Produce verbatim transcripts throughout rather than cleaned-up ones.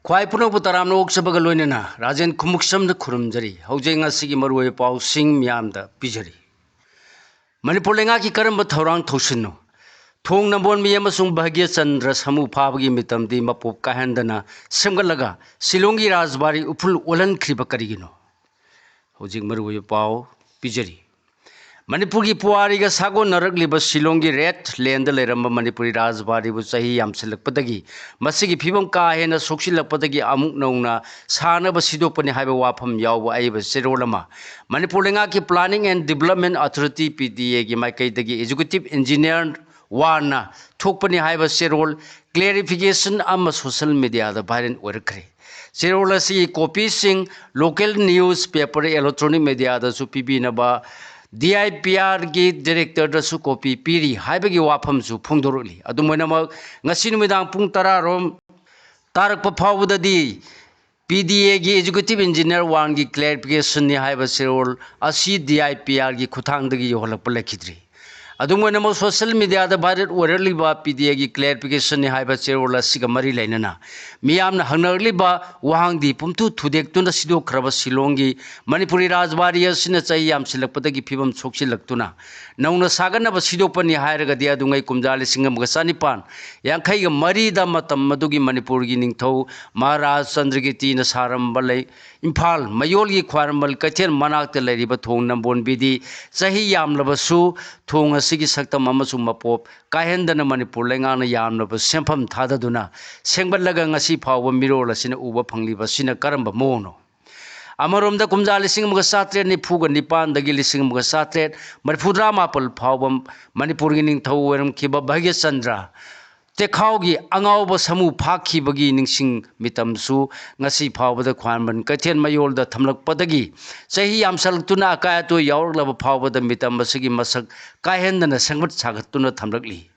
ꯈ꯭ꯋꯥꯏ ꯄꯨꯝꯅꯃꯛꯄꯨ ꯇꯔꯥꯝꯅ ꯑꯣꯛꯆꯕꯒ ꯂꯣꯏꯅꯅ ꯔꯥꯖꯦꯟ ꯈꯨꯃꯨꯛꯁꯝꯗ ꯈꯨꯔꯨꯝꯖꯔꯤ꯫ ꯍꯧꯖꯤꯛ ꯉꯁꯤꯒꯤ ꯃꯔꯨꯑꯣꯏꯕ ꯄꯥꯎꯁꯤꯡ ꯃꯤꯌꯥꯝꯗ ꯄꯤꯖꯔꯤ꯫ ꯃꯅꯤꯄꯨꯔ ꯂꯩꯉꯥꯛꯀꯤ ꯀꯔꯝꯕ ꯊꯧꯔꯥꯡ ꯊꯧꯁꯤꯟꯅꯣ? ꯊꯣꯡ ꯅꯝꯕꯣꯟꯃꯤ ꯑꯃꯁꯨꯡ ꯚꯥꯒ꯭ꯌꯆꯟꯗ꯭ꯔ ꯁꯥꯃꯨ ꯐꯥꯕꯒꯤ ꯃꯤꯇꯝꯗꯤ ꯃꯄꯣꯞ ꯀꯥꯏꯍꯟꯗꯅ ꯁꯦꯝꯒꯠꯂꯒ ꯁꯤꯂꯣꯡꯒꯤ ꯔꯥꯖꯕꯥꯔꯤ ꯎꯐꯨꯜ ꯑꯣꯜꯍꯟꯈ꯭ꯔꯤꯕ ꯀꯔꯤꯒꯤꯅꯣ? ꯍꯧꯖꯤꯛ ꯃꯔꯨꯑꯣꯏꯕ ꯄꯥꯎ ꯄꯤꯖꯔꯤ꯫ ꯃꯅꯤꯄꯨꯔꯒꯤ ꯄꯨꯋꯥꯔꯤꯒ ꯁꯥꯒꯣꯟꯅꯔꯛꯂꯤꯕ ꯁꯤꯂꯣꯡꯒꯤ ꯔꯦꯠ ꯂꯦꯟꯗ ꯂꯩꯔꯝꯕ ꯃꯅꯤꯄꯨꯔꯤ ꯔꯥꯖꯕꯥꯔꯤꯕꯨ ꯆꯍꯤ ꯌꯥꯝꯁꯤꯜꯂꯛꯄꯗꯒꯤ ꯃꯁꯤꯒꯤ ꯐꯤꯕꯝ ꯀꯥ ꯍꯦꯟꯅ ꯁꯣꯛꯆꯤꯜꯂꯛꯄꯗꯒꯤ ꯑꯃꯨꯛ ꯅꯧꯅ ꯁꯥꯅꯕ ꯁꯤꯗꯣꯛꯄꯅꯤ ꯍꯥꯏꯕ ꯋꯥꯐꯝ ꯌꯥꯎꯕ ꯑꯏꯕ ꯆꯦꯔꯣꯜ ꯑꯃ ꯃꯅꯤꯄꯨꯔ ꯂꯩꯉꯥꯛꯀꯤ Planning and Development Authority, P D A, ꯒꯤ ꯃꯥꯏꯀꯩꯗꯒꯤ Executive Engineer ꯋꯥꯔꯅ ꯊꯣꯛꯄꯅꯤ ꯍꯥꯏꯕ ꯆꯦꯔꯣꯜ clarification ꯑꯃ social media ꯗ viral ꯑꯣꯏꯔꯛꯈ꯭ꯔꯦ꯫ ꯆꯦꯔꯣꯜ ꯑꯁꯤꯒꯤ copy ꯁꯤꯡ local news paper, electronic media ꯗꯁꯨ ꯄꯤꯕꯤꯅꯕ D I P R ꯒꯤ director ꯗꯁꯨ copy ꯄꯤꯔꯤ ꯍꯥꯏꯕꯒꯤ ꯋꯥꯐꯝꯁꯨ ꯐꯣꯡꯗꯣꯔꯛꯂꯤ꯫ ꯑꯗꯨꯝ ꯑꯣꯏꯅꯃꯛ, ꯉꯁꯤ ꯅꯨꯃꯤꯗꯥꯡ ꯄꯨꯡ ꯇꯔꯥ ꯔꯣꯝ ꯇꯥꯔꯛꯄ ꯐꯥꯎꯕꯗꯗꯤ P D A ꯒꯤ Executive Engineer ꯋꯥꯔꯒꯤ clarification ꯅꯤ ꯍꯥꯏꯕ ꯆꯦꯔꯣꯜ ꯑꯁꯤ D I P R ꯒꯤ ꯈꯨꯠꯊꯥꯡꯗꯒꯤ ꯌꯧꯍꯜꯂꯛꯄ ꯂꯩꯈꯤꯗ꯭ꯔꯤ꯫ ꯑꯗꯨꯝ ꯑꯣꯏꯅꯃꯛ, social media the viral ꯑꯣꯏꯔꯛꯂꯤꯕ P D A ꯒꯤ clarification ꯅꯤ ꯍꯥꯏꯕ ꯆꯦꯔꯣꯜ ꯑꯁꯤꯒ ꯃꯔꯤ ꯂꯩꯅꯅ ꯃꯤꯌꯥꯝꯅ ꯍꯪꯅꯔꯛꯂꯤꯕ ꯋꯥꯍꯪꯗꯤ, ꯄꯨꯝꯊꯨ ꯊꯨꯗꯦꯛꯇꯨꯅ ꯁꯤꯗꯣꯛꯈ꯭ꯔꯕ ꯁꯤꯂꯣꯡꯒꯤ ꯃꯅꯤꯄꯨꯔꯤ ꯔꯥꯖꯕꯥꯔꯤ ꯑꯁꯤꯅ ꯆꯍꯤ ꯌꯥꯝꯁꯤꯜꯂꯛꯄꯗꯒꯤ ꯐꯤꯕꯝ ꯁꯣꯛꯆꯤꯜꯂꯛꯇꯨꯅ ꯅꯧꯅ ꯁꯥꯒꯠꯅꯕ ꯁꯤꯗꯣꯛꯄꯅꯤ ꯍꯥꯏꯔꯒꯗꯤ, ꯑꯗꯨꯉꯩ ꯀꯨꯝꯖꯥ ꯂꯤꯁꯤꯡ ꯑꯃꯒ ꯆꯅꯤꯄꯥꯟ ꯌꯥꯡꯈꯩꯒ ꯃꯔꯤꯗ ꯃꯇꯝ ꯑꯗꯨꯒꯤ ꯃꯅꯤꯄꯨꯔꯒꯤ ꯅꯤꯡꯊꯧ ꯃꯍꯥꯔꯥꯖ ꯆꯟꯗ꯭ꯔꯒꯤꯇꯤꯅ ꯁꯥꯔꯝꯕ ꯂꯩ, ꯏꯝꯐꯥꯜ ꯃꯌꯣꯜꯒꯤ ꯈ꯭ꯋꯥꯏꯔꯝꯕꯟ ꯀꯩꯊꯦꯜ ꯃꯅꯥꯛꯇ ꯂꯩꯔꯤꯕ ꯊꯣꯡ ꯅꯝꯕꯣꯟꯕꯤꯗꯤ ꯆꯍꯤ ꯌꯥꯝꯂꯕꯁꯨ ꯊꯣꯡ ꯑꯁꯤꯒꯤ ꯁꯛꯇꯝ ꯑꯃꯁꯨꯡ ꯃꯄꯣꯞ ꯀꯥꯏꯍꯟꯗꯅ ꯃꯅꯤꯄꯨꯔ ꯂꯩꯉꯥꯛꯅ ꯌꯥꯝꯂꯕ ꯁꯦꯟꯐꯝ ꯊꯥꯗꯗꯨꯅ ꯁꯦꯝꯒꯠꯂꯒ ꯉꯁꯤ ꯐꯥꯎꯕ ꯃꯤꯔꯣꯜ ꯑꯁꯤꯅ ꯎꯕ ꯐꯪꯂꯤꯕ ꯑꯁꯤꯅ ꯀꯔꯝꯕ ꯃꯑꯣꯡꯅꯣ? ꯑꯃꯔꯣꯝꯗ, ꯀꯨꯝꯖꯥ ꯂꯤꯁꯤꯡ ꯑꯃꯒ ꯆꯥꯇ꯭ꯔꯦꯠ ꯅꯤꯐꯨꯒ ꯅꯤꯄꯥꯟꯗꯒꯤ ꯂꯤꯁꯤꯡ ꯑꯃꯒ ꯆꯥꯇ꯭ꯔꯦꯠ ꯃꯔꯤꯐꯨꯇꯔꯥ ꯃꯥꯄꯜ ꯐꯥꯎꯕ ꯃꯅꯤꯄꯨꯔꯒꯤ ꯅꯤꯡꯊꯧ ꯑꯣꯏꯔꯝꯈꯤꯕ ꯚꯥꯒ꯭ꯌꯆꯟꯗ꯭ꯔ ꯇꯦꯈꯥꯎꯒꯤ ꯑꯉꯥꯎꯕ ꯁꯥꯃꯨ ꯐꯥꯈꯤꯕꯒꯤ ꯅꯤꯡꯁꯤꯡ ꯃꯤꯇꯝꯁꯨ ꯉꯁꯤ ꯐꯥꯎꯕꯗ ꯈ꯭ꯋꯥꯏꯔꯝꯕꯟ ꯀꯩꯊꯦꯜ ꯃꯌꯣꯜꯗ ꯊꯝꯂꯛꯄꯗꯒꯤ ꯆꯍꯤ ꯌꯥꯝꯁꯜꯂꯛꯇꯨꯅ ꯑꯀꯥꯏ ꯑꯇꯣꯏ ꯌꯥꯎꯔꯛꯂꯕ ꯐꯥꯎꯕꯗ ꯃꯤꯇꯝ ꯑꯁꯤꯒꯤ ꯃꯁꯛ ꯀꯥꯏꯍꯟꯗꯅ ꯁꯦꯝꯒꯠ ꯁꯥꯒꯠꯇꯨꯅ ꯊꯝꯂꯛꯂꯤ꯫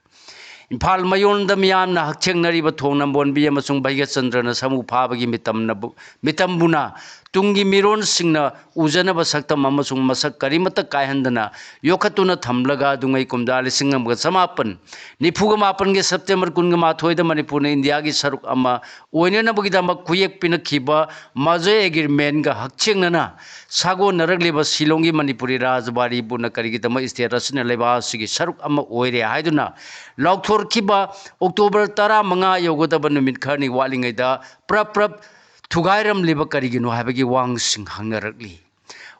ꯏꯝꯐꯥꯜ ꯃꯌꯣꯟꯗ ꯃꯤꯌꯥꯝꯅ ꯍꯛꯊꯦꯡꯅꯔꯤꯕ ꯊꯣꯡ ꯅꯝꯕꯣꯟꯕꯤ ꯑꯃꯁꯨꯡ ꯚꯩꯒꯆꯟꯗ꯭ꯔꯅ ꯁꯃꯨ ꯐꯥꯕꯒꯤ ꯃꯤꯇꯝꯅꯕꯨ-, ꯃꯤꯇꯝꯕꯨꯅ ꯇꯨꯡꯒꯤ ꯃꯤꯔꯣꯟꯁꯤꯡꯅ ꯎꯖꯅꯕ ꯁꯛꯇꯝ ꯑꯃꯁꯨꯡ ꯃꯁꯛ ꯀꯔꯤꯃꯠꯇ ꯀꯥꯏꯍꯟꯗꯅ ꯌꯣꯛꯈꯠꯇꯨꯅ ꯊꯝꯂꯒ ꯑꯗꯨꯉꯩ ꯀꯨꯝꯖꯥ ꯂꯤꯁꯤꯡ ꯑꯃꯒ ꯆꯃꯥꯄꯟ ꯅꯤꯐꯨꯒ ꯃꯥꯄꯟꯒꯤ ꯁꯦꯞꯇꯦꯝꯕꯔ ꯀꯨꯟꯒ ꯃꯥꯊꯣꯏꯗ ꯃꯅꯤꯄꯨꯔꯅ ꯏꯟꯗꯤꯌꯥꯒꯤ ꯁꯔꯨꯛ ꯑꯃ ꯑꯣꯏꯅꯅꯕꯒꯤꯗꯃꯛ ꯈꯨꯌꯦꯛ ꯄꯤꯅꯈꯤꯕ ꯃꯖꯣꯏ ꯑꯦꯒ꯭ꯔꯤꯃꯦꯟꯒ ꯍꯛꯊꯦꯡꯅꯅ ꯁꯥꯒꯣꯟꯅꯔꯛꯂꯤꯕ ꯁꯤꯂꯣꯡꯒꯤ ꯃꯅꯤꯄꯨꯔꯤ ꯔꯥꯖꯕꯥꯔꯤꯕꯨꯅ ꯀꯔꯤꯒꯤꯗꯃꯛ ꯁ꯭ꯇꯦꯠ ꯑꯁꯤꯅ ꯂꯩꯕꯥꯛ ꯑꯁꯤꯒꯤ ꯁꯔꯨꯛ ꯑꯃ ꯑꯣꯏꯔꯦ ꯍꯥꯏꯗꯨꯅ ꯂꯥꯎꯊꯣꯔꯛꯈꯤꯕ ꯑꯣꯛꯇꯣꯕꯔ ꯇꯔꯥꯃꯉꯥ ꯌꯧꯒꯗꯕ ꯅꯨꯃꯤꯠ ꯈꯔꯅꯤ ꯋꯥꯠꯂꯤꯉꯩꯗ ꯄ꯭ꯔꯞ ꯄ꯭ꯔꯞ ꯊꯨꯒꯥꯏꯔꯝꯂꯤꯕ ꯀꯔꯤꯒꯤꯅꯣ ꯍꯥꯏꯕꯒꯤ ꯋꯥꯍꯪꯁꯤꯡ ꯍꯪꯅꯔꯛꯂꯤ꯫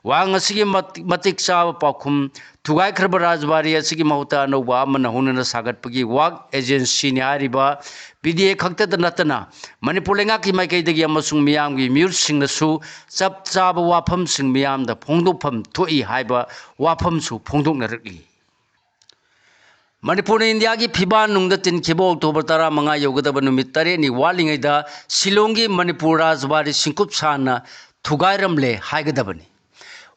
ꯋꯥꯍꯪ ꯑꯁꯤꯒꯤ ꯃꯇꯤꯛ ꯆꯥꯕ ꯄꯥꯎꯈꯨꯝ, ꯊꯨꯒꯥꯏꯈ꯭ꯔꯕ ꯔꯥꯖꯕꯥꯔꯤ ꯑꯁꯤꯒꯤ ꯃꯍꯨꯠꯇ ꯑꯅꯧꯕ ꯑꯃꯅ ꯍꯧꯅꯅ ꯁꯥꯒꯠꯄꯒꯤ ꯋꯥꯛ ꯑꯦꯖꯦꯟꯁꯤꯅꯤ ꯍꯥꯏꯔꯤꯕ ꯄꯤ ꯗꯤ ꯑꯦ ꯈꯛꯇꯗ ꯅꯠꯇꯅ ꯃꯅꯤꯄꯨꯔ ꯂꯩꯉꯥꯛꯀꯤ ꯃꯥꯏꯀꯩꯗꯒꯤ ꯑꯃꯁꯨꯡ ꯃꯤꯌꯥꯝꯒꯤ ꯃꯤꯍꯨꯠꯁꯤꯡꯅꯁꯨ ꯆꯞ ꯆꯥꯕ ꯋꯥꯐꯝꯁꯤꯡ ꯃꯤꯌꯥꯝꯗ ꯐꯣꯡꯗꯣꯛꯐꯝ ꯊꯣꯛꯏ ꯍꯥꯏꯕ ꯋꯥꯐꯝꯁꯨ ꯐꯣꯡꯗꯣꯛꯅꯔꯛꯂꯤ꯫ ꯃꯅꯤꯄꯨꯔꯅ ꯏꯟꯗꯤꯌꯥꯒꯤ ꯐꯤꯕꯥꯟꯅꯨꯡꯗ ꯇꯤꯟꯈꯤꯕ ꯑꯣꯛꯇꯣꯕꯔ ꯇꯔꯥꯃꯉꯥ ꯌꯧꯒꯗꯕ ꯅꯨꯃꯤꯠ ꯇꯔꯦꯠꯅꯤ ꯋꯥꯠꯂꯤꯉꯩꯗ ꯁꯤꯂꯣꯡꯒꯤ ꯃꯅꯤꯄꯨꯔ ꯔꯥꯖꯕꯥꯔꯤ ꯁꯤꯡꯀꯨꯞ ꯁꯥꯅ ꯊꯨꯒꯥꯏꯔꯝꯂꯦ ꯍꯥꯏꯒꯗꯕꯅꯤ꯫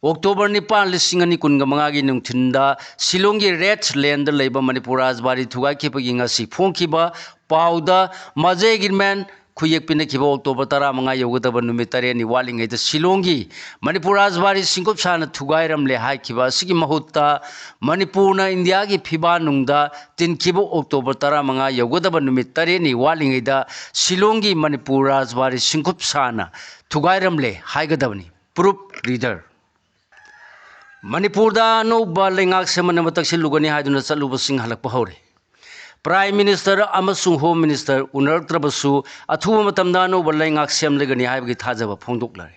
ꯑꯣꯛꯇꯣꯕꯔ ꯅꯤꯄꯥꯟ, ꯂꯤꯁꯤꯡ ꯑꯅꯤ ꯀꯨꯟꯒ ꯃꯉꯥꯒꯤ ꯅꯨꯡꯊꯤꯟꯗ ꯁꯤꯂꯣꯡꯒꯤ ꯔꯦꯠ ꯂꯦꯟꯗ ꯂꯩꯕ ꯃꯅꯤꯄꯨꯔ ꯔꯥꯖꯕꯥꯔꯤ ꯊꯨꯒꯥꯏꯈꯤꯕꯒꯤ ꯉꯁꯤ ꯐꯣꯡꯈꯤꯕ ꯄꯥꯎꯗ ꯃꯖꯩ ꯑꯦꯒ꯭ꯔꯤꯃꯦꯟ ꯈꯨꯌꯦꯛ ꯄꯤꯅꯈꯤꯕ ꯑꯣꯛꯇꯣꯕꯔ ꯇꯔꯥꯃꯉꯥ ꯌꯧꯒꯗꯕ ꯅꯨꯃꯤꯠ ꯇꯔꯦꯠꯅꯤ ꯋꯥꯠꯂꯤꯉꯩꯗ ꯁꯤꯂꯣꯡꯒꯤ ꯃꯅꯤꯄꯨꯔ ꯔꯥꯖꯕꯥꯔꯤ ꯁꯤꯡꯀꯨꯞ ꯁꯥꯅ ꯊꯨꯒꯥꯏꯔꯝꯂꯦ ꯍꯥꯏꯈꯤꯕ ꯑꯁꯤꯒꯤ ꯃꯍꯨꯠꯇ ꯃꯅꯤꯄꯨꯔꯅ ꯏꯟꯗꯤꯌꯥꯒꯤ ꯐꯤꯕꯥꯟꯅꯨꯡꯗ ꯇꯤꯟꯈꯤꯕ ꯑꯣꯛꯇꯣꯕꯔ ꯇꯔꯥꯃꯉꯥ ꯌꯧꯒꯗꯕ ꯅꯨꯃꯤꯠ ꯇꯔꯦꯠꯅꯤ ꯋꯥꯠꯂꯤꯉꯩꯗ ꯁꯤꯂꯣꯡꯒꯤ ꯃꯅꯤꯄꯨꯔ ꯔꯥꯖꯕꯥꯔꯤ ꯁꯤꯡꯀꯨꯞ ꯁꯥꯅ ꯊꯨꯒꯥꯏꯔꯝꯂꯦ ꯍꯥꯏꯒꯗꯕꯅꯤ꯫ ꯄ꯭ꯔꯨꯞ ꯔꯤꯗꯔ꯫ ꯃꯅꯤꯄꯨꯔꯗ ꯑꯅꯧꯕ ꯂꯩꯉꯥꯛ ꯁꯦꯝꯅꯅꯕ ꯇꯛꯁꯤꯜꯂꯨꯒꯅꯤ ꯍꯥꯏꯗꯨꯅ ꯆꯠꯂꯨꯕꯁꯤꯡ ꯍꯜꯂꯛꯄ ꯍꯧꯔꯦ꯫ ꯄ꯭ꯔꯥꯏꯝ ꯃꯤꯅꯤꯁꯇꯔ ꯑꯃꯁꯨꯡ ꯍꯣꯝ ꯃꯤꯅꯤꯁꯇꯔ ꯎꯅꯔꯛꯇ꯭ꯔꯕꯁꯨ ꯑꯊꯨꯕ ꯃꯇꯝꯗ ꯑꯅꯧꯕ ꯂꯩꯉꯥꯛ ꯁꯦꯝꯂꯒꯅꯤ ꯍꯥꯏꯕꯒꯤ ꯊꯥꯖꯕ ꯐꯣꯡꯗꯣꯛꯂꯔꯦ꯫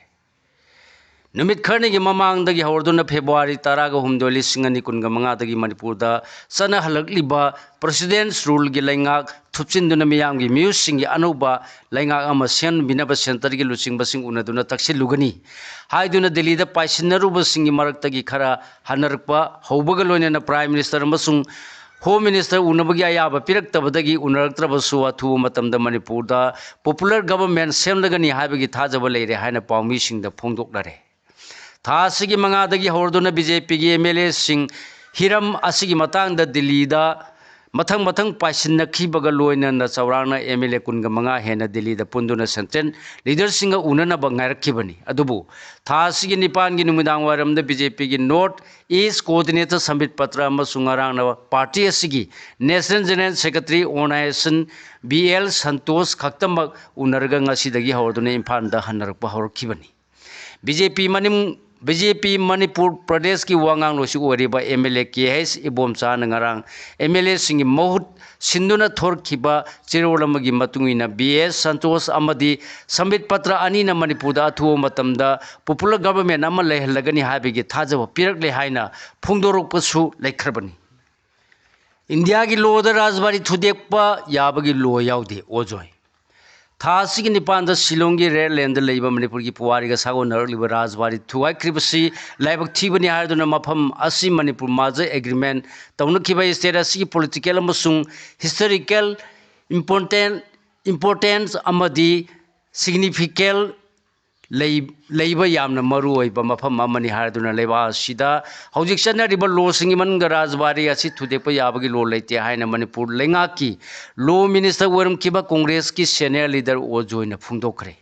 ꯅꯨꯃꯤꯠ ꯈꯔꯅꯤꯒꯤ ꯃꯃꯥꯡꯗꯒꯤ ꯍꯧꯔꯗꯨꯅ ꯐꯦꯕ꯭ꯔꯨꯋꯥꯔꯤ ꯇꯔꯥꯒ ꯍꯨꯝꯗꯣꯏ, ꯂꯤꯁꯤꯡ ꯑꯅꯤ ꯀꯨꯟꯒ ꯃꯉꯥꯗꯒꯤ ꯃꯅꯤꯄꯨꯔꯗ ꯆꯠꯅꯍꯜꯂꯛꯂꯤꯕ ꯄ꯭ꯔꯦꯁꯤꯗꯦꯟꯁ ꯔꯨꯜꯒꯤ ꯂꯩꯉꯥꯛ ꯊꯨꯞꯆꯤꯟꯗꯨꯅ ꯃꯤꯌꯥꯝꯒꯤ ꯃꯤꯍꯨꯠꯁꯤꯡꯒꯤ ꯑꯅꯧꯕ ꯂꯩꯉꯥꯛ ꯑꯃ ꯁꯦꯝꯕꯤꯅꯕ ꯁꯦꯟꯇꯔꯒꯤ ꯂꯨꯆꯤꯡꯕꯁꯤꯡ ꯎꯅꯗꯨꯅ ꯇꯛꯁꯤꯜꯂꯨꯒꯅꯤ ꯍꯥꯏꯗꯨꯅ ꯗꯤꯜꯂꯤꯗ ꯄꯥꯏꯁꯤꯟꯅꯔꯨꯕꯁꯤꯡꯒꯤ ꯃꯔꯛꯇꯒꯤ ꯈꯔ ꯍꯟꯅꯔꯛꯄ ꯍꯧꯕꯒ ꯂꯣꯏꯅꯅ ꯄ꯭ꯔꯥꯏꯝ ꯃꯤꯅꯤꯁꯇꯔ ꯑꯃꯁꯨꯡ ꯍꯣꯝ ꯃꯤꯅꯤꯁꯇꯔ ꯎꯅꯕꯒꯤ ꯑꯌꯥꯕ ꯄꯤꯔꯛꯇꯕꯗꯒꯤ ꯎꯅꯔꯛꯇ꯭ꯔꯕꯁꯨ ꯑꯊꯨꯕ ꯃꯇꯝꯗ ꯃꯅꯤꯄꯨꯔꯗ ꯄꯣꯄꯨꯂꯔ ꯒꯚꯔꯟꯃꯦꯟ ꯁꯦꯝꯂꯒꯅꯤ ꯍꯥꯏꯕꯒꯤ ꯊꯥꯖꯕ ꯂꯩꯔꯦ ꯍꯥꯏꯅ ꯄꯥꯎꯃꯤꯁꯤꯡꯗ ꯐꯣꯡꯗꯣꯛꯅꯔꯦ꯫ ꯊꯥ ꯑꯁꯤꯒꯤ ꯃꯉꯥꯗꯒꯤ ꯍꯧꯔꯗꯨꯅ ꯕꯤ ꯖꯦ ꯄꯤꯒꯤ ꯑꯦꯝ ꯑꯦꯜ ꯑꯦꯁꯤꯡ ꯍꯤꯔꯝ ꯑꯁꯤꯒꯤ ꯃꯇꯥꯡꯗ ꯗꯤꯜꯂꯤꯗ ꯃꯊꯪ ꯃꯊꯪ ꯄꯥꯏꯁꯤꯟꯅꯈꯤꯕꯒ ꯂꯣꯏꯅꯅ ꯆꯥꯎꯔꯥꯛꯅ ꯑꯦꯝ ꯑꯦꯜ ꯑꯦ ꯀꯨꯟꯒ ꯃꯉꯥ ꯍꯦꯟꯅ ꯗꯤꯜꯂꯤꯗ ꯄꯨꯟꯗꯨꯅ ꯁꯦꯟꯇ꯭ꯔꯦꯜ ꯂꯤꯗꯔꯁꯤꯡꯒ ꯎꯅꯅꯕ ꯉꯥꯏꯔꯛꯈꯤꯕꯅꯤ꯫ ꯑꯗꯨꯕꯨ ꯊꯥ ꯑꯁꯤꯒꯤ ꯅꯤꯄꯥꯟꯒꯤ ꯅꯨꯃꯤꯗꯥꯡ ꯋꯥꯏꯔꯝꯗ ꯕꯤ ꯖꯦ ꯄꯤꯒꯤ north east coordinator Sambit Patra ꯑꯃꯁꯨꯡ ꯉꯔꯥꯡꯅ ꯄꯥꯔꯇꯤ ꯑꯁꯤꯒꯤ national general secretary organisation B L Santosh ꯈꯛꯇꯃꯛ ꯎꯅꯔꯒ ꯉꯁꯤꯗꯒꯤ ꯍꯧꯔꯗꯨꯅ ꯏꯝꯐꯥꯜꯗ ꯍꯟꯅꯔꯛꯄ ꯍꯧꯔꯛꯈꯤꯕꯅꯤ꯫ ꯕꯤ ꯖꯦ ꯄꯤ ꯃꯅꯤꯡ, ꯕꯤ ꯖꯦ ꯄꯤ ꯃꯅꯤꯄꯨꯔ ꯄ꯭ꯔꯗꯦꯁꯀꯤ ꯋꯥ ꯉꯥꯡꯂꯣꯏꯁꯨ ꯑꯣꯏꯔꯤꯕ M L A K H ꯏꯕꯣꯝꯆꯥꯅ ꯉꯔꯥꯡ ꯑꯦꯝ ꯑꯦꯜ ꯑꯦꯁꯤꯡꯒꯤ ꯃꯍꯨꯠ ꯁꯤꯟꯗꯨꯅ ꯊꯣꯔꯛꯈꯤꯕ ꯆꯦꯔꯣꯜ ꯑꯃꯒꯤ ꯃꯇꯨꯡ ꯏꯟꯅ ꯕꯤ ꯑꯦꯁ ꯁꯟꯇꯣꯁ ꯑꯃꯗꯤ ꯁꯝꯕꯤꯠ ꯄꯇ꯭ꯔ ꯑꯅꯤꯅ ꯃꯅꯤꯄꯨꯔꯗ ꯑꯊꯨꯕ ꯃꯇꯝꯗ ꯄꯣꯄꯨꯂꯔ ꯒꯚꯔꯟꯃꯦꯟ ꯑꯃ ꯂꯩꯍꯜꯂꯒꯅꯤ ꯍꯥꯏꯕꯒꯤ ꯊꯥꯖꯕ ꯄꯤꯔꯛꯂꯦ ꯍꯥꯏꯅ ꯐꯣꯡꯗꯣꯔꯛꯄꯁꯨ ꯂꯩꯈ꯭ꯔꯕꯅꯤ꯫ ꯏꯟꯗꯤꯌꯥꯒꯤ ꯂꯣꯗ ꯔꯥꯖꯕꯥꯔꯤ ꯊꯨꯗꯦꯛꯄ ꯌꯥꯕꯒꯤ ꯂꯣ ꯌꯥꯎꯗꯦ, ꯑꯣꯖꯣꯏ꯫ ꯊꯥ ꯑꯁꯤꯒꯤ ꯅꯤꯄꯥꯟꯗ ꯁꯤꯂꯣꯡꯒꯤ ꯔꯦꯗ ꯂꯦꯟꯗ ꯂꯩꯕ ꯃꯅꯤꯄꯨꯔꯒꯤ ꯄꯨꯋꯥꯔꯤꯒ ꯁꯥꯒꯣꯟꯅꯔꯛꯂꯤꯕ ꯔꯥꯖꯕꯥꯔꯤ ꯊꯨꯒꯥꯏꯈ꯭ꯔꯤꯕꯁꯤ ꯂꯥꯏꯕꯛ ꯊꯤꯕꯅꯤ ꯍꯥꯏꯗꯨꯅ ꯃꯐꯝ ꯑꯁꯤ ꯃꯅꯤꯄꯨꯔ ꯃꯥꯔꯖꯔ ꯑꯦꯒ꯭ꯔꯤꯃꯦꯟ ꯇꯧꯅꯈꯤꯕ ꯁ꯭ꯇꯦꯠ ꯑꯁꯤꯒꯤ ꯄꯣꯂꯤꯇꯤꯀꯦꯜ ꯑꯃꯁꯨꯡ ꯍꯤꯁꯇꯣꯔꯤꯀꯦꯜ ꯏꯝꯄꯣꯔꯇꯦꯟ, ꯏꯝꯄꯣꯔꯇꯦꯟꯁ ꯑꯃꯗꯤ ꯁꯤꯒꯅꯤꯐꯤꯀꯦꯜ ꯂꯩ-, ꯂꯩꯕ ꯌꯥꯝꯅ ꯃꯔꯨ ꯑꯣꯏꯕ ꯃꯐꯝ ꯑꯃꯅꯤ ꯍꯥꯏꯗꯨꯅ ꯂꯩꯕꯥꯛ ꯑꯁꯤꯗ ꯍꯧꯖꯤꯛ ꯆꯠꯅꯔꯤꯕ ꯂꯣꯁꯤꯡꯒꯤ ꯃꯅꯨꯡꯗ ꯔꯥꯖꯕꯥꯔꯤ ꯑꯁꯤ ꯊꯨꯗꯦꯛꯄ ꯌꯥꯕꯒꯤ ꯂꯣ ꯂꯩꯇꯦ ꯍꯥꯏꯅ ꯃꯅꯤꯄꯨꯔ ꯂꯩꯉꯥꯛꯀꯤ ꯂꯣ ꯃꯤꯅꯤꯁꯇꯔ ꯑꯣꯏꯔꯝꯈꯤꯕ ꯀꯣꯡꯒ꯭ꯔꯦꯁꯀꯤ ꯁꯦꯅꯤꯌꯔ ꯂꯤꯗꯔ ꯑꯣꯖꯣꯏꯅ ꯐꯣꯡꯗꯣꯛꯈ꯭ꯔꯦ꯫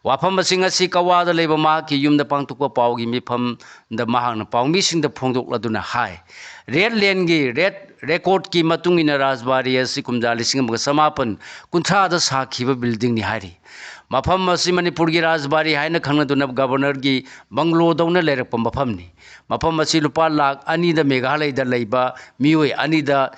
ꯋꯥꯐꯝꯁꯤꯡ ꯑꯁꯤ ꯀꯋꯥꯗ ꯂꯩꯕ ꯃꯍꯥꯛꯀꯤ ꯌꯨꯝꯗ ꯄꯥꯡꯊꯣꯛꯄ ꯄꯥꯎꯒꯤ ꯃꯤꯐꯝꯗ ꯃꯍꯥꯛꯅ ꯄꯥꯎꯃꯤꯁꯤꯡꯗ ꯐꯣꯡꯗꯣꯛꯂꯗꯨꯅ ꯍꯥꯏ, ꯔꯦꯗ ꯂꯦꯟꯒꯤ ꯔꯦꯗ ꯔꯦꯀꯣꯔꯗꯀꯤ ꯃꯇꯨꯡ ꯏꯟꯅ ꯔꯥꯖꯕꯥꯔꯤ ꯑꯁꯤ ꯀꯨꯝꯖꯥ ꯂꯤꯁꯤꯡ ꯑꯃꯒ ꯆꯃꯥꯄꯟ ꯀꯨꯟꯊ꯭ꯔꯥꯗ ꯁꯥꯈꯤꯕ ꯕꯤꯜꯗꯤꯡꯅꯤ ꯍꯥꯏꯔꯤ꯫ ꯃꯐꯝ ꯑꯁꯤ ꯃꯅꯤꯄꯨꯔꯒꯤ ꯔꯥꯖꯕꯥꯔꯤ ꯍꯥꯏꯅ ꯈꯪꯅꯗꯨꯅ ꯒꯕꯔꯅꯔꯒꯤ ꯕꯪꯒ꯭ꯂꯣꯗꯧꯅ ꯂꯩꯔꯛꯄ ꯃꯐꯝꯅꯤ꯫ ꯃꯐꯝ ꯑꯁꯤ ꯂꯨꯄꯥ ꯂꯥꯈ ꯑꯅꯤꯗ ꯃꯦꯘꯥꯂꯌꯗ ꯂꯩꯕ ꯃꯤꯑꯣꯏ ꯑꯅꯤꯗ,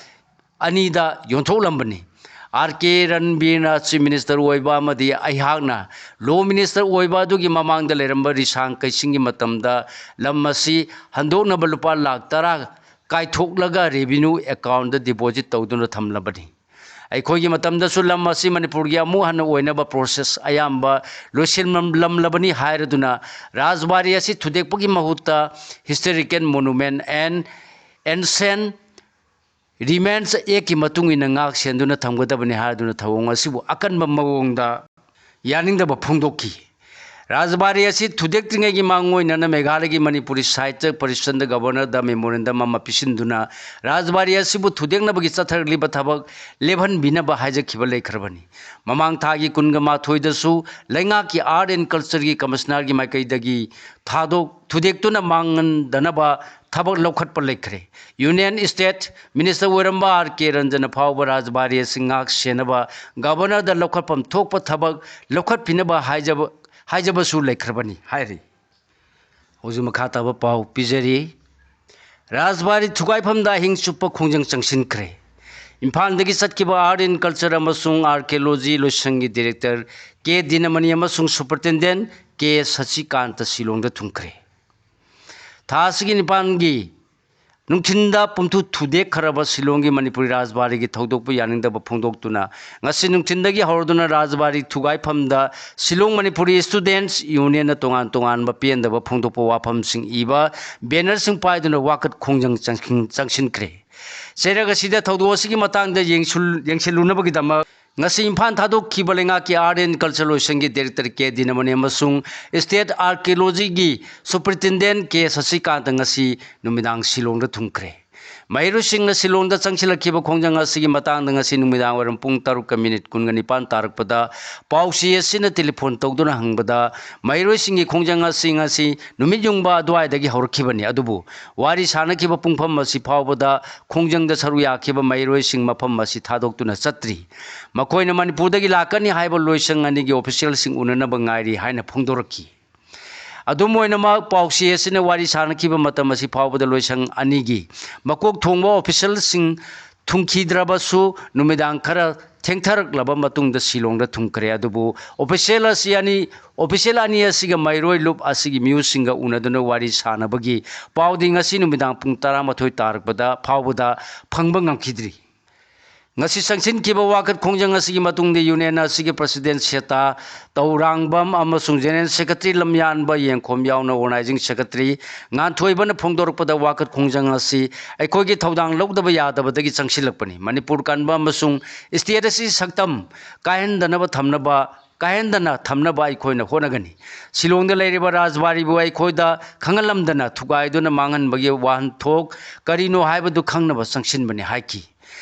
ꯑꯅꯤꯗ ꯌꯣꯟꯊꯣꯛꯂꯝꯕꯅꯤ꯫ ꯑꯥꯔ ꯀꯦ ꯔꯟꯕꯤꯔꯅ ꯆꯤꯐ ꯃꯤꯅꯤꯁꯇꯔ ꯑꯣꯏꯕ ꯑꯃꯗꯤ ꯑꯩꯍꯥꯛꯅ ꯂꯣ ꯃꯤꯅꯤꯁꯇꯔ ꯑꯣꯏꯕ ꯑꯗꯨꯒꯤ ꯃꯃꯥꯡꯗ ꯂꯩꯔꯝꯕ ꯔꯤꯁꯥꯡ ꯀꯩꯁꯤꯡꯒꯤ ꯃꯇꯝꯗ ꯂꯝ ꯑꯁꯤ ꯍꯟꯗꯣꯛꯅꯕ ꯂꯨꯄꯥ ꯂꯥꯈ ꯇꯔꯥ ꯀꯥꯏꯊꯣꯛꯂꯒ ꯔꯦꯚꯤꯅ꯭ꯌꯨ ꯑꯦꯀꯥꯎꯟꯗ ꯗꯤꯄꯣꯖꯤꯠ ꯇꯧꯗꯨꯅ ꯊꯝꯂꯕꯅꯤ꯫ ꯑꯩꯈꯣꯏꯒꯤ ꯃꯇꯝꯗꯁꯨ ꯂꯝ ꯑꯁꯤ ꯃꯅꯤꯄꯨꯔꯒꯤ ꯑꯃꯨꯛ ꯍꯟꯅ ꯑꯣꯏꯅꯕ ꯄ꯭ꯔꯣꯁꯦꯁ ꯑꯌꯥꯝꯕ ꯂꯣꯏꯁꯤꯜꯂꯝꯂꯕꯅꯤ ꯍꯥꯏꯔꯗꯨꯅ ꯔꯥꯖꯕꯥꯔꯤ ꯑꯁꯤ ꯊꯨꯗꯦꯛꯄꯒꯤ ꯃꯍꯨꯠꯇ ꯍꯤꯁꯇꯣꯔꯤꯀꯦꯜ ꯃꯣꯅꯨꯃꯦꯟ ꯑꯦꯟ ꯑꯦꯟꯁꯦꯟ ꯔꯤꯃꯦꯟꯁ ꯑꯦꯛꯀꯤ ꯃꯇꯨꯡ ꯏꯟꯅ ꯉꯥꯛ ꯁꯦꯟꯗꯨꯅ ꯊꯝꯒꯗꯕꯅꯤ ꯍꯥꯏꯗꯨꯅ ꯊꯧꯑꯣꯡ ꯑꯁꯤꯕꯨ ꯑꯀꯟꯕ ꯃꯑꯣꯡꯗ ꯌꯥꯅꯤꯡꯗꯕ ꯐꯣꯡꯗꯣꯛꯈꯤ꯫ ꯔꯥꯖꯕꯥꯔꯤ ꯑꯁꯤ ꯊꯨꯗꯦꯛꯇ꯭ꯔꯤꯉꯩꯒꯤ ꯃꯥꯡꯑꯣꯏꯅꯅ ꯃꯦꯘꯥꯂꯌꯒꯤ ꯃꯅꯤꯄꯨꯔꯤ ꯁꯥꯍꯤꯇ꯭ꯌ ꯄꯔꯤꯁꯟꯗ ꯒꯕꯔꯅꯔꯗ ꯃꯦꯃꯣꯔꯦꯟꯗꯝ ꯑꯃ ꯄꯤꯁꯤꯟꯗꯨꯅ ꯔꯥꯖꯕꯥꯔꯤ ꯑꯁꯤꯕꯨ ꯊꯨꯗꯦꯛꯅꯕꯒꯤ ꯆꯠꯊꯔꯛꯂꯤꯕ ꯊꯕꯛ ꯂꯦꯞꯍꯟꯕꯤꯅꯕ ꯍꯥꯏꯖꯈꯤꯕ ꯂꯩꯈ꯭ꯔꯕꯅꯤ꯫ ꯃꯃꯥꯡ ꯊꯥꯒꯤ ꯀꯨꯟꯒ ꯃꯥꯊꯣꯏꯗꯁꯨ ꯂꯩꯉꯥꯛꯀꯤ Art and Cultureꯒꯤ Commissionerꯒꯤ ꯃꯥꯏꯀꯩꯗꯒꯤ ꯊꯥꯗꯣꯛ ꯊꯨꯗꯦꯛꯇꯨꯅ ꯃꯥꯡꯍꯟꯗꯅꯕ ꯊꯕꯛ ꯂꯧꯈꯠꯄ ꯂꯩꯈ꯭ꯔꯦ꯫ Union State Minister ꯑꯣꯏꯔꯝꯕ R K Ranjan ꯐꯥꯎꯕ ꯔꯥꯖꯕꯥꯔꯤ ꯑꯁꯤ ꯉꯥꯛ ꯁꯦꯟꯅꯕ ꯒꯕꯔꯅꯔꯗ ꯂꯧꯈꯠꯐꯝ ꯊꯣꯛꯄ ꯊꯕꯛ ꯂꯧꯈꯠꯄꯤꯅꯕ ꯍꯥꯏꯖꯕ ꯍꯥꯏꯖꯕꯁꯨ ꯂꯩꯈ꯭ꯔꯕꯅꯤ ꯍꯥꯏꯔꯤ꯫ ꯍꯧꯖꯤꯛ ꯃꯈꯥ ꯇꯥꯕ ꯄꯥꯎ ꯄꯤꯖꯔꯤ꯫ ꯔꯥꯖꯕꯥꯔꯤ ꯊꯨꯒꯥꯏꯐꯝꯗ ꯑꯍꯤꯡ ꯆꯨꯞꯄ ꯈꯣꯡꯖꯪ ꯆꯪꯁꯤꯟꯈ꯭ꯔꯦ꯫ ꯏꯝꯐꯥꯜꯗꯒꯤ ꯆꯠꯈꯤꯕ Art and Culture ꯑꯃꯁꯨꯡ Archaeology ꯂꯣꯏꯁꯪꯒꯤ Director K ꯗꯤꯅꯃꯅꯤ ꯑꯃꯁꯨꯡ Superintendent K ꯁꯁꯤꯀꯥꯟꯇ ꯁꯤꯂꯣꯡꯗ ꯊꯨꯡꯈ꯭ꯔꯦ꯫ ꯊꯥ ꯑꯁꯤꯒꯤ ꯅꯤꯄꯥꯟꯒꯤ ꯅꯨꯡꯊꯤꯟꯗ ꯄꯨꯝꯊꯨ ꯊꯨꯗꯦꯛꯈ꯭ꯔꯕ ꯁꯤꯂꯣꯡꯒꯤ ꯃꯅꯤꯄꯨꯔꯤ ꯔꯥꯖꯕꯥꯔꯤꯒꯤ ꯊꯧꯗꯣꯛꯄꯨ ꯌꯥꯅꯤꯡꯗꯕ ꯐꯣꯡꯗꯣꯛꯇꯨꯅ ꯉꯁꯤ ꯅꯨꯡꯊꯤꯟꯗꯒꯤ ꯍꯧꯔꯗꯨꯅ ꯔꯥꯖꯕꯥꯔꯤ ꯊꯨꯒꯥꯏꯐꯝꯗ ꯁꯤꯂꯣꯡ ꯃꯅꯤꯄꯨꯔꯤ Students Unionꯅ ꯇꯣꯉꯥꯟ ꯇꯣꯉꯥꯟꯕ ꯄꯦꯟꯗꯕ ꯐꯣꯡꯗꯣꯛꯄ ꯋꯥꯐꯝꯁꯤꯡ ꯏꯕ bannerꯁꯤꯡ ꯄꯥꯏꯗꯨꯅ ꯋꯥꯀꯠ ꯈꯣꯡꯖꯪ ꯆꯪꯁꯤꯟ-, ꯆꯪꯁꯤꯟꯈ꯭ꯔꯦ꯫ ꯆꯩꯔꯛ ꯑꯁꯤꯗ ꯊꯧꯗꯣꯛ ꯑꯁꯤꯒꯤ ꯃꯇꯥꯡꯗ ꯌꯦꯡꯁꯨꯜ-, ꯌꯦꯡꯁꯤꯜꯂꯨꯅꯕꯒꯤꯗꯃꯛ ꯉꯁꯤ ꯏꯝꯐꯥꯜ ꯊꯥꯗꯣꯛꯈꯤꯕ ꯂꯩꯉꯥꯛꯀꯤ Art and Culture ꯂꯣꯏꯁꯪꯒꯤ Director K ꯗꯤꯅꯃꯅꯤ ꯑꯃꯁꯨꯡ State Archaeologyꯒꯤ Superintendent K ꯁꯁꯤꯀꯥꯟꯇ ꯉꯁꯤ ꯅꯨꯃꯤꯗꯥꯡ ꯁꯤꯂꯣꯡꯗ ꯊꯨꯡꯈ꯭ꯔꯦ꯫ ꯃꯍꯩꯔꯣꯏꯁꯤꯡꯅ ꯁꯤꯂꯣꯡꯗ ꯆꯪꯁꯤꯜꯂꯛꯈꯤꯕ ꯈꯣꯡꯖꯪ ꯑꯁꯤꯒꯤ ꯃꯇꯥꯡꯗ ꯉꯁꯤ ꯅꯨꯃꯤꯗꯥꯡ ꯋꯥꯏꯔꯝ ꯄꯨꯡ ꯇꯔꯨꯛꯀ ꯃꯤꯅꯤꯠ ꯀꯨꯟꯒ ꯅꯤꯄꯥꯟ ꯇꯥꯔꯛꯄꯗ ꯄꯥꯎꯆꯦ ꯑꯁꯤꯅ telephone ꯇꯧꯗꯨꯅ ꯍꯪꯕꯗ ꯃꯍꯩꯔꯣꯏꯁꯤꯡꯒꯤ ꯈꯣꯡꯖꯪ ꯑꯁꯤ ꯉꯁꯤ ꯅꯨꯃꯤꯠ ꯌꯨꯡꯕ ꯑꯗꯨꯋꯥꯏꯗꯒꯤ ꯍꯧꯔꯛꯈꯤꯕꯅꯤ, ꯑꯗꯨꯕꯨ ꯋꯥꯔꯤ ꯁꯥꯅꯈꯤꯕ ꯄꯨꯡꯐꯝ ꯑꯁꯤ ꯐꯥꯎꯕꯗ ꯈꯣꯡꯖꯪꯗ ꯁꯔꯨꯛ ꯌꯥꯈꯤꯕ ꯃꯍꯩꯔꯣꯏꯁꯤꯡ ꯃꯐꯝ ꯑꯁꯤ ꯊꯥꯗꯣꯛꯇꯨꯅ ꯆꯠꯇ꯭ꯔꯤ꯫ ꯃꯈꯣꯏꯅ ꯃꯅꯤꯄꯨꯔꯗꯒꯤ ꯂꯥꯛꯀꯅꯤ ꯍꯥꯏꯕ ꯂꯣꯏꯁꯪ ꯑꯅꯤꯒꯤ officialꯁꯤꯡ ꯎꯅꯅꯕ ꯉꯥꯏꯔꯤ ꯍꯥꯏꯅ ꯐꯣꯡꯗꯣꯔꯛꯈꯤ꯫ ꯑꯗꯨꯝ ꯑꯣꯏꯅꯃꯛ, ꯄꯥꯎꯆꯦ ꯑꯁꯤꯅ ꯋꯥꯔꯤ ꯁꯥꯅꯈꯤꯕ ꯃꯇꯝ ꯑꯁꯤ ꯐꯥꯎꯕꯗ ꯂꯣꯏꯁꯪ ꯑꯅꯤꯒꯤ ꯃꯀꯣꯛ ꯊꯣꯡꯕ officialꯁꯤꯡ ꯊꯨꯡꯈꯤꯗ꯭ꯔꯕꯁꯨ, ꯅꯨꯃꯤꯗꯥꯡ ꯈꯔ ꯊꯦꯡꯊꯔꯛꯂꯕ ꯃꯇꯨꯡꯗ ꯁꯤꯂꯣꯡꯗ ꯊꯨꯡꯈ꯭ꯔꯦ꯫ ꯑꯗꯨꯕꯨ official ꯑꯁꯤ ꯑꯅꯤ, official ꯑꯅꯤ ꯑꯁꯤꯒ ꯃꯩꯔꯣꯏ ꯂꯨꯞ ꯑꯁꯤꯒꯤ ꯃꯤꯑꯣꯏꯁꯤꯡꯒ ꯎꯅꯗꯨꯅ ꯋꯥꯔꯤ ꯁꯥꯅꯕꯒꯤ ꯄꯥꯎꯗꯤ ꯉꯁꯤ ꯅꯨꯃꯤꯗꯥꯡ ꯄꯨꯡ ꯇꯔꯥꯃꯥꯊꯣꯏ ꯇꯥꯔꯛꯄꯗ ꯐꯥꯎꯕꯗ ꯐꯪꯕ ꯉꯝꯈꯤꯗ꯭ꯔꯤ꯫ ꯉꯁꯤ ꯆꯪꯁꯤꯟꯈꯤꯕ ꯋꯥꯀꯠ ꯈꯣꯡꯖꯪ ꯑꯁꯤꯒꯤ ꯃꯇꯨꯡꯗ union ꯑꯁꯤꯒꯤ President ꯁꯦꯇꯥ ꯇꯧꯔꯥꯡꯕꯝ ꯑꯃꯁꯨꯡ General Secretary ꯂꯝꯌꯥꯟꯕ ꯌꯦꯡꯈꯣꯝ ꯌꯥꯎꯅ Organizing Secretary ꯉꯥꯟꯊꯣꯏꯕꯅ ꯐꯣꯡꯗꯣꯔꯛꯄꯗ, ꯋꯥꯀꯠ ꯈꯣꯡꯖꯪ ꯑꯁꯤ ꯑꯩꯈꯣꯏꯒꯤ ꯊꯧꯗꯥꯡ ꯂꯧꯗꯕ ꯌꯥꯗꯕꯗꯒꯤ ꯆꯪꯁꯤꯜꯂꯛꯄꯅꯤ꯫ ꯃꯅꯤꯄꯨꯔ ꯀꯟꯕ ꯑꯃꯁꯨꯡ state ꯑꯁꯤ ꯁꯛꯇꯝ ꯀꯥꯏꯍꯟꯗꯅꯕ ꯊꯝꯅꯕ ꯀꯥꯏꯍꯟꯗꯅ ꯊꯝꯅꯕ ꯑꯩꯈꯣꯏꯅ ꯍꯣꯠꯅꯒꯅꯤ꯫ ꯁꯤꯂꯣꯡꯗ ꯂꯩꯔꯤꯕ ꯔꯥꯖꯕꯥꯔꯤꯕꯨ ꯑꯩꯈꯣꯏꯗ ꯈꯪꯍꯜꯂꯝꯗꯅ ꯊꯨꯒꯥꯏꯗꯨꯅ ꯃꯥꯡꯍꯟꯕꯒꯤ ꯋꯥꯍꯟꯊꯣꯛ ꯀꯔꯤꯅꯣ ꯍꯥꯏꯕꯗꯨ ꯈꯪꯅꯕ ꯆꯪꯁꯤꯟꯕꯅꯤ ꯍꯥꯏꯈꯤ꯫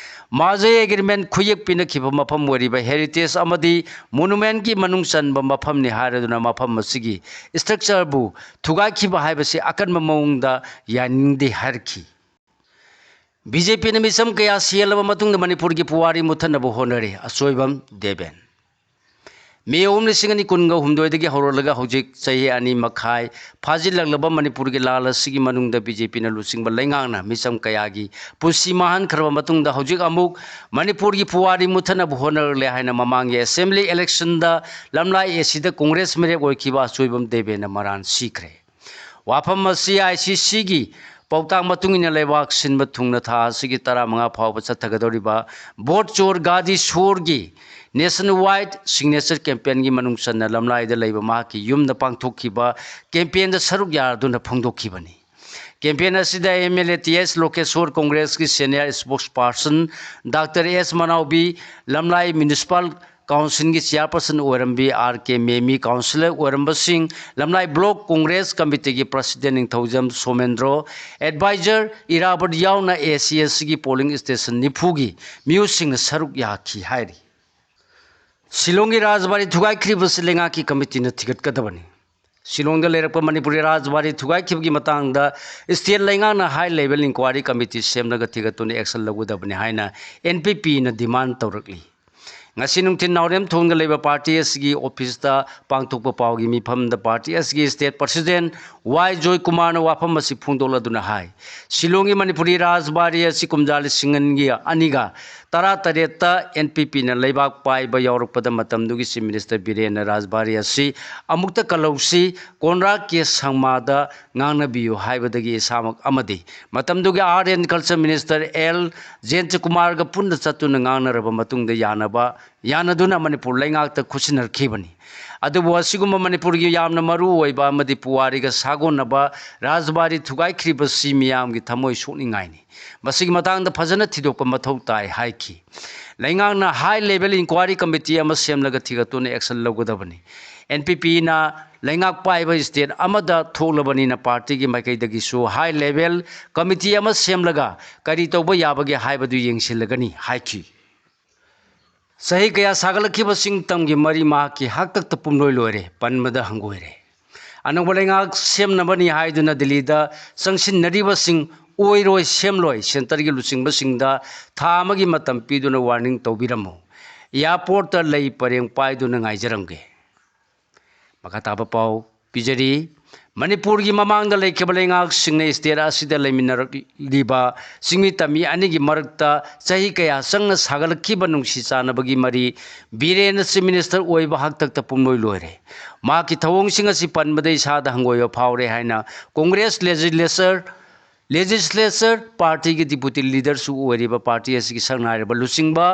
ꯃꯥꯖꯩ ꯑꯦꯒ꯭ꯔꯤꯃꯦꯟ ꯈꯨꯌꯦꯛ ꯄꯤꯅꯈꯤꯕ ꯃꯐꯝ ꯑꯣꯏꯔꯤꯕ ꯍꯦꯔꯤꯇꯦꯖ ꯑꯃꯗꯤ ꯃꯣꯅꯨꯃꯦꯟꯒꯤ ꯃꯅꯨꯡ ꯆꯟꯕ ꯃꯐꯝꯅꯤ ꯍꯥꯏꯔꯗꯨꯅ ꯃꯐꯝ ꯑꯁꯤꯒꯤ ꯁ꯭ꯇ꯭ꯔꯛꯆꯔꯕꯨ ꯊꯨꯒꯥꯏꯈꯤꯕ ꯍꯥꯏꯕꯁꯤ ꯑꯀꯟꯕ ꯃꯑꯣꯡꯗ ꯌꯥꯅꯤꯡꯗꯦ ꯍꯥꯏꯔꯛꯈꯤ꯫ ꯕꯤ ꯖꯦ ꯄꯤꯅ ꯃꯤꯆꯝ ꯀꯌꯥ ꯁꯤꯍꯜꯂꯕ ꯃꯇꯨꯡꯗ ꯃꯅꯤꯄꯨꯔꯒꯤ ꯄꯨꯋꯥꯔꯤ ꯃꯨꯠꯊꯠꯅꯕ ꯍꯣꯠꯅꯔꯤ, ꯑꯆꯣꯏꯕꯝ ꯗꯦꯕꯦꯟ꯫ ꯃꯦ ꯑꯍꯨꯝ, ꯂꯤꯁꯤꯡ ꯑꯅꯤ ꯀꯨꯟꯒ ꯍꯨꯝꯗꯣꯏꯗꯒꯤ ꯍꯧꯔꯛꯂꯒ ꯍꯧꯖꯤꯛ ꯆꯍꯤ ꯑꯅꯤ ꯃꯈꯥꯏ ꯐꯥꯖꯤꯜꯂꯛꯂꯕ ꯃꯅꯤꯄꯨꯔꯒꯤ ꯂꯥꯜ ꯑꯁꯤꯒꯤ ꯃꯅꯨꯡꯗ ꯕꯤ ꯖꯦ ꯄꯤꯅ ꯂꯨꯆꯤꯡꯕ ꯂꯩꯉꯥꯛꯅ ꯃꯤꯆꯝ ꯀꯌꯥꯒꯤ ꯄꯨꯟꯁꯤ ꯃꯥꯡꯍꯟꯈ꯭ꯔꯕ ꯃꯇꯨꯡꯗ ꯍꯧꯖꯤꯛ ꯑꯃꯨꯛ ꯃꯅꯤꯄꯨꯔꯒꯤ ꯄꯨꯋꯥꯔꯤ ꯃꯨꯠꯊꯠꯅꯕ ꯍꯣꯠꯅꯔꯛꯂꯦ ꯍꯥꯏꯅ ꯃꯃꯥꯡꯒꯤ ꯑꯦꯁꯦꯝꯕ꯭ꯂꯤ ꯏꯂꯦꯛꯁꯟꯗ ꯂꯝꯂꯥꯏ ꯑꯦ ꯁꯤꯗ ꯀꯣꯡꯒ꯭ꯔꯦꯁ ꯃꯤꯔꯦꯞ ꯑꯣꯏꯈꯤꯕ ꯑꯆꯣꯏꯕꯝ ꯗꯦꯕꯦꯅ ꯃꯔꯥꯜ ꯁꯤꯈ꯭ꯔꯦ꯫ ꯋꯥꯐꯝ ꯑꯁꯤ ꯑꯥꯏ ꯁꯤ ꯁꯤꯒꯤ ꯄꯥꯎꯇꯥꯛ ꯃꯇꯨꯡ ꯏꯟꯅ ꯂꯩꯕꯥꯛ ꯁꯤꯟꯕ ꯊꯨꯡꯅ ꯊꯥ ꯑꯁꯤꯒꯤ ꯇꯔꯥꯃꯉꯥ ꯐꯥꯎꯕ ꯆꯠꯊꯒꯗꯧꯔꯤꯕ ꯚꯣꯠ ꯆꯣꯔ ꯒꯥꯗꯤ ꯁꯣꯔꯒꯤ ꯅꯦꯁꯟ ꯋꯥꯏꯗ ꯁꯤꯒꯅꯦꯆꯔ ꯀꯦꯝꯄꯦꯟꯒꯤ ꯃꯅꯨꯡ ꯆꯟꯅ ꯂꯝꯂꯥꯏꯗ ꯂꯩꯕ ꯃꯍꯥꯛꯀꯤ ꯌꯨꯝꯗ ꯄꯥꯡꯊꯣꯛꯈꯤꯕ ꯀꯦꯝꯄꯦꯟꯗ ꯁꯔꯨꯛ ꯌꯥꯗꯨꯅ ꯐꯣꯡꯗꯣꯛꯈꯤꯕꯅꯤ꯫ ꯀꯦꯝꯄꯦꯟ ꯑꯁꯤꯗ M L A T S Lokeshor, ꯀꯣꯡꯒ꯭ꯔꯦꯁꯀꯤ senior spokesperson doctor S Manaobi, Lamlai municipal ꯀꯥꯎꯟꯁꯤꯜꯒꯤ ꯆꯤꯌꯥꯔꯄꯔꯁꯟ ꯑꯣꯏꯔꯝꯕꯤ ꯑꯥꯔ ꯀꯦ ꯃꯦꯃꯤ, ꯀꯥꯎꯟꯁꯤꯂꯔ ꯑꯣꯏꯔꯝꯕꯁꯤꯡ, Lamlai block congress committee president Ningthoujam Somendro, advisor Irabot ꯌꯥꯎꯅ ꯑꯦ ꯁꯤ ꯑꯦꯁ ꯁꯤꯒꯤ ꯄꯣꯂꯤꯡ ꯁ꯭ꯇꯦꯁꯟ ꯅꯤꯐꯨꯒꯤ ꯃꯤꯑꯣꯏꯁꯤꯡꯅ ꯁꯔꯨꯛ ꯌꯥꯈꯤ ꯍꯥꯏꯔꯤ꯫ ꯁꯤꯂꯣꯡꯒꯤ ꯔꯥꯖꯕꯥꯔꯤ ꯊꯨꯒꯥꯏꯈ꯭ꯔꯤꯕꯁꯤ ꯂꯩꯉꯥꯛꯀꯤ ꯀꯃꯤꯇꯤꯅ ꯊꯤꯒꯠꯀꯗꯕꯅꯤ꯫ ꯁꯤꯂꯣꯡꯗ ꯂꯩꯔꯛꯄ ꯃꯅꯤꯄꯨꯔꯤ ꯔꯥꯖꯕꯥꯔꯤ ꯊꯨꯒꯥꯏꯈꯤꯕꯒꯤ ꯃꯇꯥꯡꯗ ꯁ꯭ꯇꯦꯠ ꯂꯩꯉꯥꯛꯅ ꯍꯥꯏ ꯂꯦꯚꯦꯜ ꯏꯟꯀ꯭ꯋꯥꯏꯔꯤ ꯀꯃꯤꯇꯤ ꯁꯦꯝꯂꯒ ꯊꯤꯒꯠꯇꯨꯅ ꯑꯦꯛꯁꯟ ꯂꯧꯒꯗꯕꯅꯤ ꯍꯥꯏꯅ ꯑꯦꯟ ꯄꯤ ꯄꯤꯅ ꯗꯤꯃꯥꯟ ꯇꯧꯔꯛꯂꯤ꯫ ꯉꯁꯤ ꯅꯨꯡꯊꯤꯜ ꯅꯥꯎꯔꯦꯝꯊꯣꯡꯗ ꯂꯩꯕ ꯄꯥꯔꯇꯤ ꯑꯁꯤꯒꯤ ꯑꯣꯐꯤꯁꯇ ꯄꯥꯡꯊꯣꯛꯄ ꯄꯥꯎꯒꯤ ꯃꯤꯐꯝꯗ ꯄꯥꯔꯇꯤ ꯑꯁꯤꯒꯤ ꯁ꯭ꯇꯦꯠ ꯄ꯭ꯔꯁꯤꯗꯦꯟ ꯋꯥꯏ ꯖꯣꯏꯀꯨꯃꯥꯔꯅ ꯋꯥꯐꯝ ꯑꯁꯤ ꯐꯣꯡꯗꯣꯛꯂꯗꯨꯅ ꯍꯥꯏ, ꯁꯤꯂꯣꯡꯒꯤ ꯃꯅꯤꯄꯨꯔꯤ ꯔꯥꯖꯕꯥꯔꯤ ꯑꯁꯤ ꯀꯨꯝꯖꯥ ꯂꯤꯁꯤꯡ ꯑꯅꯤꯒ ꯇꯔꯥꯇꯔꯦꯠꯇ ꯑꯦꯟ ꯄꯤ ꯄꯤꯅ ꯂꯩꯕꯥꯛ ꯄꯥꯏꯕ ꯌꯥꯎꯔꯛꯄꯗ ꯃꯇꯝꯗꯨꯒꯤ ꯆꯤꯐ ꯃꯤꯅꯤꯁꯇꯔ ꯕꯤꯔꯦꯟꯅ ꯔꯥꯖꯕꯥꯔꯤ ꯑꯁꯤ ꯑꯃꯨꯛꯇ ꯀꯜꯍꯧꯁꯤ, ꯀꯣꯟꯔꯥꯗ ꯀꯦ ꯁꯪꯃꯥꯗ ꯉꯥꯡꯅꯕꯤꯌꯨ ꯍꯥꯏꯕꯗꯒꯤ ꯏꯁꯥꯃꯛ ꯑꯃꯗꯤ ꯃꯇꯝꯗꯨꯒꯤ art and culture minister L ꯖꯌꯟꯇꯀꯨꯃꯥꯔꯒ ꯄꯨꯟꯅ ꯆꯠꯇꯨꯅ ꯉꯥꯡꯅꯔꯕ ꯃꯇꯨꯡꯗ ꯌꯥꯅꯕ, ꯌꯥꯅꯗꯨꯅ ꯃꯅꯤꯄꯨꯔ ꯂꯩꯉꯥꯛꯇ ꯈꯨꯠꯁꯤꯟꯅꯔꯛꯈꯤꯕꯅꯤ꯫ ꯑꯗꯨꯕꯨ ꯑꯁꯤꯒꯨꯝꯕ ꯃꯅꯤꯄꯨꯔꯒꯤ ꯌꯥꯝꯅ ꯃꯔꯨ ꯑꯣꯏꯕ ꯑꯃꯗꯤ ꯄꯨꯋꯥꯔꯤꯒ ꯁꯥꯒꯣꯟꯅꯕ ꯔꯥꯖꯕꯥꯔꯤ ꯊꯨꯒꯥꯏꯈ꯭ꯔꯤꯕꯁꯤ ꯃꯤꯌꯥꯝꯒꯤ ꯊꯃꯣꯏ ꯁꯣꯛꯅꯤꯡꯉꯥꯏꯅꯤ꯫ ꯃꯁꯤꯒꯤ ꯃꯇꯥꯡꯗ ꯐꯖꯅ ꯊꯤꯗꯣꯛꯄ ꯃꯊꯧ ꯇꯥꯏ ꯍꯥꯏꯈꯤ꯫ ꯂꯩꯉꯥꯛꯅ high level inquiry committee ꯑꯃ ꯁꯦꯝꯂꯒ ꯊꯤꯒꯠꯇꯨꯅ action ꯂꯧꯒꯗꯕꯅꯤ꯫ NPPꯅ ꯂꯩꯉꯥꯛ ꯄꯥꯏꯕ state ꯑꯃꯗ ꯊꯣꯛꯂꯕꯅꯤꯅ partyꯒꯤ ꯃꯥꯏꯀꯩꯗꯒꯤꯁꯨ high level committee ꯑꯃ ꯁꯦꯝꯂꯒ ꯀꯔꯤ ꯇꯧꯕ ꯌꯥꯕꯒꯦ ꯍꯥꯏꯕꯗꯨ ꯌꯦꯡꯁꯤꯜꯂꯒꯅꯤ ꯍꯥꯏꯈꯤ꯫ ꯆꯍꯤ ꯀꯌꯥ ꯁꯥꯒꯠꯂꯛꯈꯤꯕ ꯁꯤꯡꯇꯝꯒꯤ ꯃꯔꯤ ꯃꯍꯥꯛꯀꯤ ꯍꯥꯛꯇꯛꯇ ꯄꯨꯝꯂꯣꯏ ꯂꯣꯏꯔꯦ, ꯄꯟꯕꯗ ꯍꯪꯒꯣꯏꯔꯦ꯫ ꯑꯅꯧꯕ ꯂꯩꯉꯥꯛ ꯁꯦꯝꯅꯕꯅꯤ ꯍꯥꯏꯗꯨꯅ ꯗꯤꯜꯂꯤꯗ ꯆꯪꯁꯤꯟꯅꯔꯤꯕꯁꯤꯡ ꯑꯣꯏꯔꯣꯏ ꯁꯦꯝꯂꯣꯏ centreꯒꯤ ꯂꯨꯆꯤꯡꯕꯁꯤꯡꯗ ꯊꯥ ꯑꯃꯒꯤ ꯃꯇꯝ ꯄꯤꯗꯨꯅ warning ꯇꯧꯕꯤꯔꯝꯃꯨ꯫ Airportꯇ ꯂꯩ ꯄꯔꯦꯡ ꯄꯥꯏꯗꯨꯅ ꯉꯥꯏꯖꯔꯝꯒꯦ꯫ ꯃꯈꯥ ꯇꯥꯕ ꯄꯥꯎ ꯄꯤꯖꯔꯤ꯫ ꯃꯅꯤꯄꯨꯔꯒꯤ ꯃꯃꯥꯡꯗ ꯂꯩꯈꯤꯕ ꯂꯩꯉꯥꯛꯁꯤꯡꯅ state ꯑꯁꯤꯗ ꯂꯩꯃꯤꯟꯅꯔꯛꯂꯤꯕ ꯆꯤꯡꯃꯤ ꯇꯝꯃꯤ ꯑꯅꯤꯒꯤ ꯃꯔꯛꯇ ꯆꯍꯤ ꯀꯌꯥ ꯆꯪꯅ ꯁꯥꯒꯠꯂꯛꯈꯤꯕ ꯅꯨꯡꯁꯤ ꯆꯥꯟꯅꯕꯒꯤ ꯃꯔꯤ ꯕꯤꯔꯦꯟꯅ Chief Minister ꯑꯣꯏꯕ ꯍꯥꯛꯇꯛꯇ ꯄꯨꯝꯂꯣꯏ ꯂꯣꯏꯔꯦ꯫ ꯃꯍꯥꯛꯀꯤ ꯊꯧꯑꯣꯡꯁꯤꯡ ꯑꯁꯤ ꯄꯟꯕꯗ ꯏꯁꯥꯗ ꯍꯪꯒꯣꯏꯕ ꯐꯥꯎꯔꯦ ꯍꯥꯏꯅ Congress legislature, legislature partyꯒꯤ deputy leaderꯁꯨ ꯑꯣꯏꯔꯤꯕ party ꯑꯁꯤꯒꯤ ꯁꯛꯅꯥꯏꯔꯕ ꯂꯨꯆꯤꯡꯕ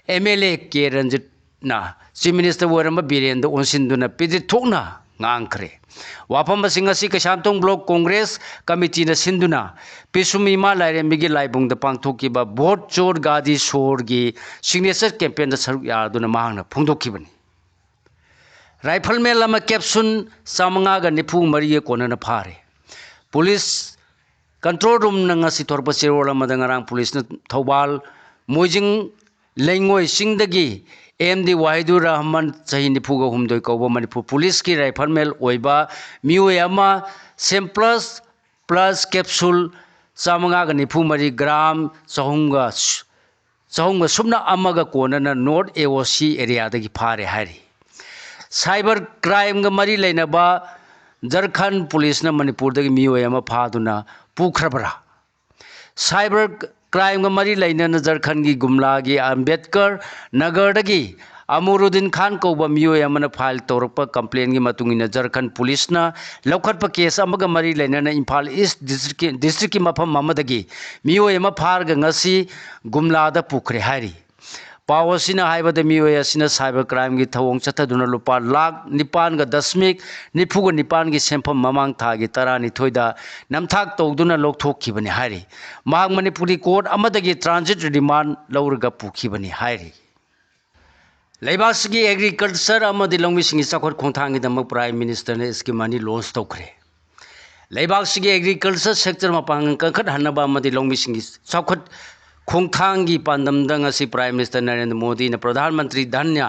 MLA ꯀꯦ ꯔꯟꯖꯤꯠꯅ Chief Minister ꯑꯣꯏꯔꯝꯕ ꯕꯤꯔꯦꯟꯗ ꯑꯣꯟꯁꯤꯟꯗꯨꯅ ꯄꯤꯗꯤꯠ ꯊꯣꯛꯅ ꯉꯥꯡꯈ꯭ꯔꯦ꯫ ꯋꯥꯐꯝꯁꯤꯡ ꯑꯁꯤ ꯀꯩꯁꯥꯝꯊꯣꯡ Block Congress Committeeꯅ ꯁꯤꯟꯗꯨꯅ ꯄꯤꯁꯨꯝ ꯏꯃꯥ ꯂꯥꯏꯔꯦꯝꯕꯤꯒꯤ ꯂꯥꯏꯕꯨꯡꯗ ꯄꯥꯡꯊꯣꯛꯈꯤꯕ Vote Chor Gaddi Chorꯒꯤ signature campaignꯗ ꯁꯔꯨꯛ ꯌꯥꯗꯨꯅ ꯃꯍꯥꯛꯅ ꯐꯣꯡꯗꯣꯛꯈꯤꯕꯅꯤ꯫ Rifleman ꯑꯃ capsule ꯆꯥꯃꯉꯥꯒ ꯅꯤꯐꯨ ꯃꯔꯤꯒ ꯀꯣꯟꯅꯅ ꯐꯥꯔꯦ꯫ Police control roomꯅ ꯉꯁꯤ ꯊꯣꯔꯛꯄ ꯆꯦꯔꯣꯜ ꯑꯃꯗ ꯉꯔꯥꯡ policeꯅ ꯊꯧꯕꯥꯜ ꯃꯣꯏꯖꯤꯡ ꯂꯩꯉꯣꯏ ꯆꯤꯡꯗꯒꯤ M D ꯋꯥꯍꯤꯗꯨꯔ ꯔꯍꯃꯟ, ꯆꯍꯤ ꯅꯤꯐꯨꯒ ꯍꯨꯝꯗꯣꯏ ꯀꯧꯕ, ꯃꯅꯤꯄꯨꯔ policeꯀꯤ rifleman ꯑꯣꯏꯕ ꯃꯤꯑꯣꯏ ꯑꯃ Semplus plus capsule ꯆꯥꯃꯉꯥꯒ ꯅꯤꯐꯨ ꯃꯔꯤ, gram ꯆꯍꯨꯝꯒ ꯆꯍꯨꯝꯒ ꯁꯨꯞꯅ ꯑꯃꯒ ꯀꯣꯟꯅꯅ North AOC areaꯗꯒꯤ ꯐꯥꯔꯦ ꯍꯥꯏꯔꯤ꯫ Cyber crimeꯒ ꯃꯔꯤ ꯂꯩꯅꯕ ꯖꯔꯈꯟ policeꯅ ꯃꯅꯤꯄꯨꯔꯗꯒꯤ ꯃꯤꯑꯣꯏ ꯑꯃ ꯐꯥꯗꯨꯅ ꯄꯨꯈ꯭ꯔꯕ꯭ꯔꯥ? Cyber crimeꯒ ꯃꯔꯤ ꯂꯩꯅꯅ ꯖꯔꯈꯟꯒꯤ ꯒꯨꯝꯂꯥꯒꯤ ꯑꯝꯕꯦꯗꯀꯔ ꯅꯒꯔꯗꯒꯤ ꯑꯃꯨꯔꯨꯗꯤꯟ ꯈꯥꯟ ꯀꯧꯕ ꯃꯤꯑꯣꯏ ꯑꯃꯅ file ꯇꯧꯔꯛꯄ complaintꯒꯤ ꯃꯇꯨꯡ ꯏꯟꯅ ꯖꯔꯈꯟ policeꯅ ꯂꯧꯈꯠꯄ case ꯑꯃꯒ ꯃꯔꯤ ꯂꯩꯅꯅ ꯏꯝꯐꯥꯜ East districtꯀꯤ, districtꯀꯤ ꯃꯐꯝ ꯑꯃꯗꯒꯤ ꯃꯤꯑꯣꯏ ꯑꯃ ꯐꯥꯔꯒ ꯉꯁꯤ ꯒꯨꯝꯂꯥꯗ ꯄꯨꯈ꯭ꯔꯦ ꯍꯥꯏꯔꯤ꯫ ꯄꯥꯎ ꯑꯁꯤꯅ ꯍꯥꯏꯕꯗ ꯃꯤꯑꯣꯏ ꯑꯁꯤꯅ cyber crimeꯒꯤ ꯊꯧꯑꯣꯡ ꯆꯠꯊꯗꯨꯅ ꯂꯨꯄꯥ ꯂꯥꯈ ꯅꯤꯄꯥꯟꯒ ꯗꯁꯃꯤꯛ ꯅꯤꯐꯨꯒ ꯅꯤꯄꯥꯟꯒꯤ ꯁꯦꯟꯐꯝ ꯃꯃꯥꯡ ꯊꯥꯒꯤ ꯇꯔꯥꯅꯤꯊꯣꯏꯗ ꯅꯝꯊꯥꯛ ꯇꯧꯗꯨꯅ ꯂꯧꯊꯣꯛꯈꯤꯕꯅꯤ ꯍꯥꯏꯔꯤ꯫ ꯃꯍꯥꯛ ꯃꯅꯤꯄꯨꯔꯤ court ꯑꯃꯗꯒꯤ transit remand ꯂꯧꯔꯒ ꯄꯨꯈꯤꯕꯅꯤ ꯍꯥꯏꯔꯤ꯫ ꯂꯩꯕꯥꯛꯁꯤꯒꯤ agriculture ꯑꯃꯗꯤ ꯂꯧꯃꯤꯁꯤꯡꯒꯤ ꯆꯥꯎꯈꯠ ꯈꯣꯡꯊꯥꯡꯒꯤꯗꯃꯛ Prime Ministerꯅ scheme ꯑꯅꯤ launch ꯇꯧꯈ꯭ꯔꯦ꯫ ꯂꯩꯕꯥꯛꯁꯤꯒꯤ agriculture sector ꯃꯄꯥꯡꯒꯜ ꯀꯟꯈꯠꯍꯟꯅꯕ ꯑꯃꯗꯤ ꯂꯧꯃꯤꯁꯤꯡꯒꯤ ꯆꯥꯎꯈꯠ ꯈꯣꯡꯊꯥꯡꯒꯤ ꯄꯥꯟꯗꯝꯗ ꯉꯁꯤ Prime Minister ꯅꯔꯦꯟꯗ꯭ꯔ ꯃꯣꯗꯤꯅ ꯄ꯭ꯔꯙꯥꯟ ꯃꯟꯇ꯭ꯔꯤ ꯙꯟꯌ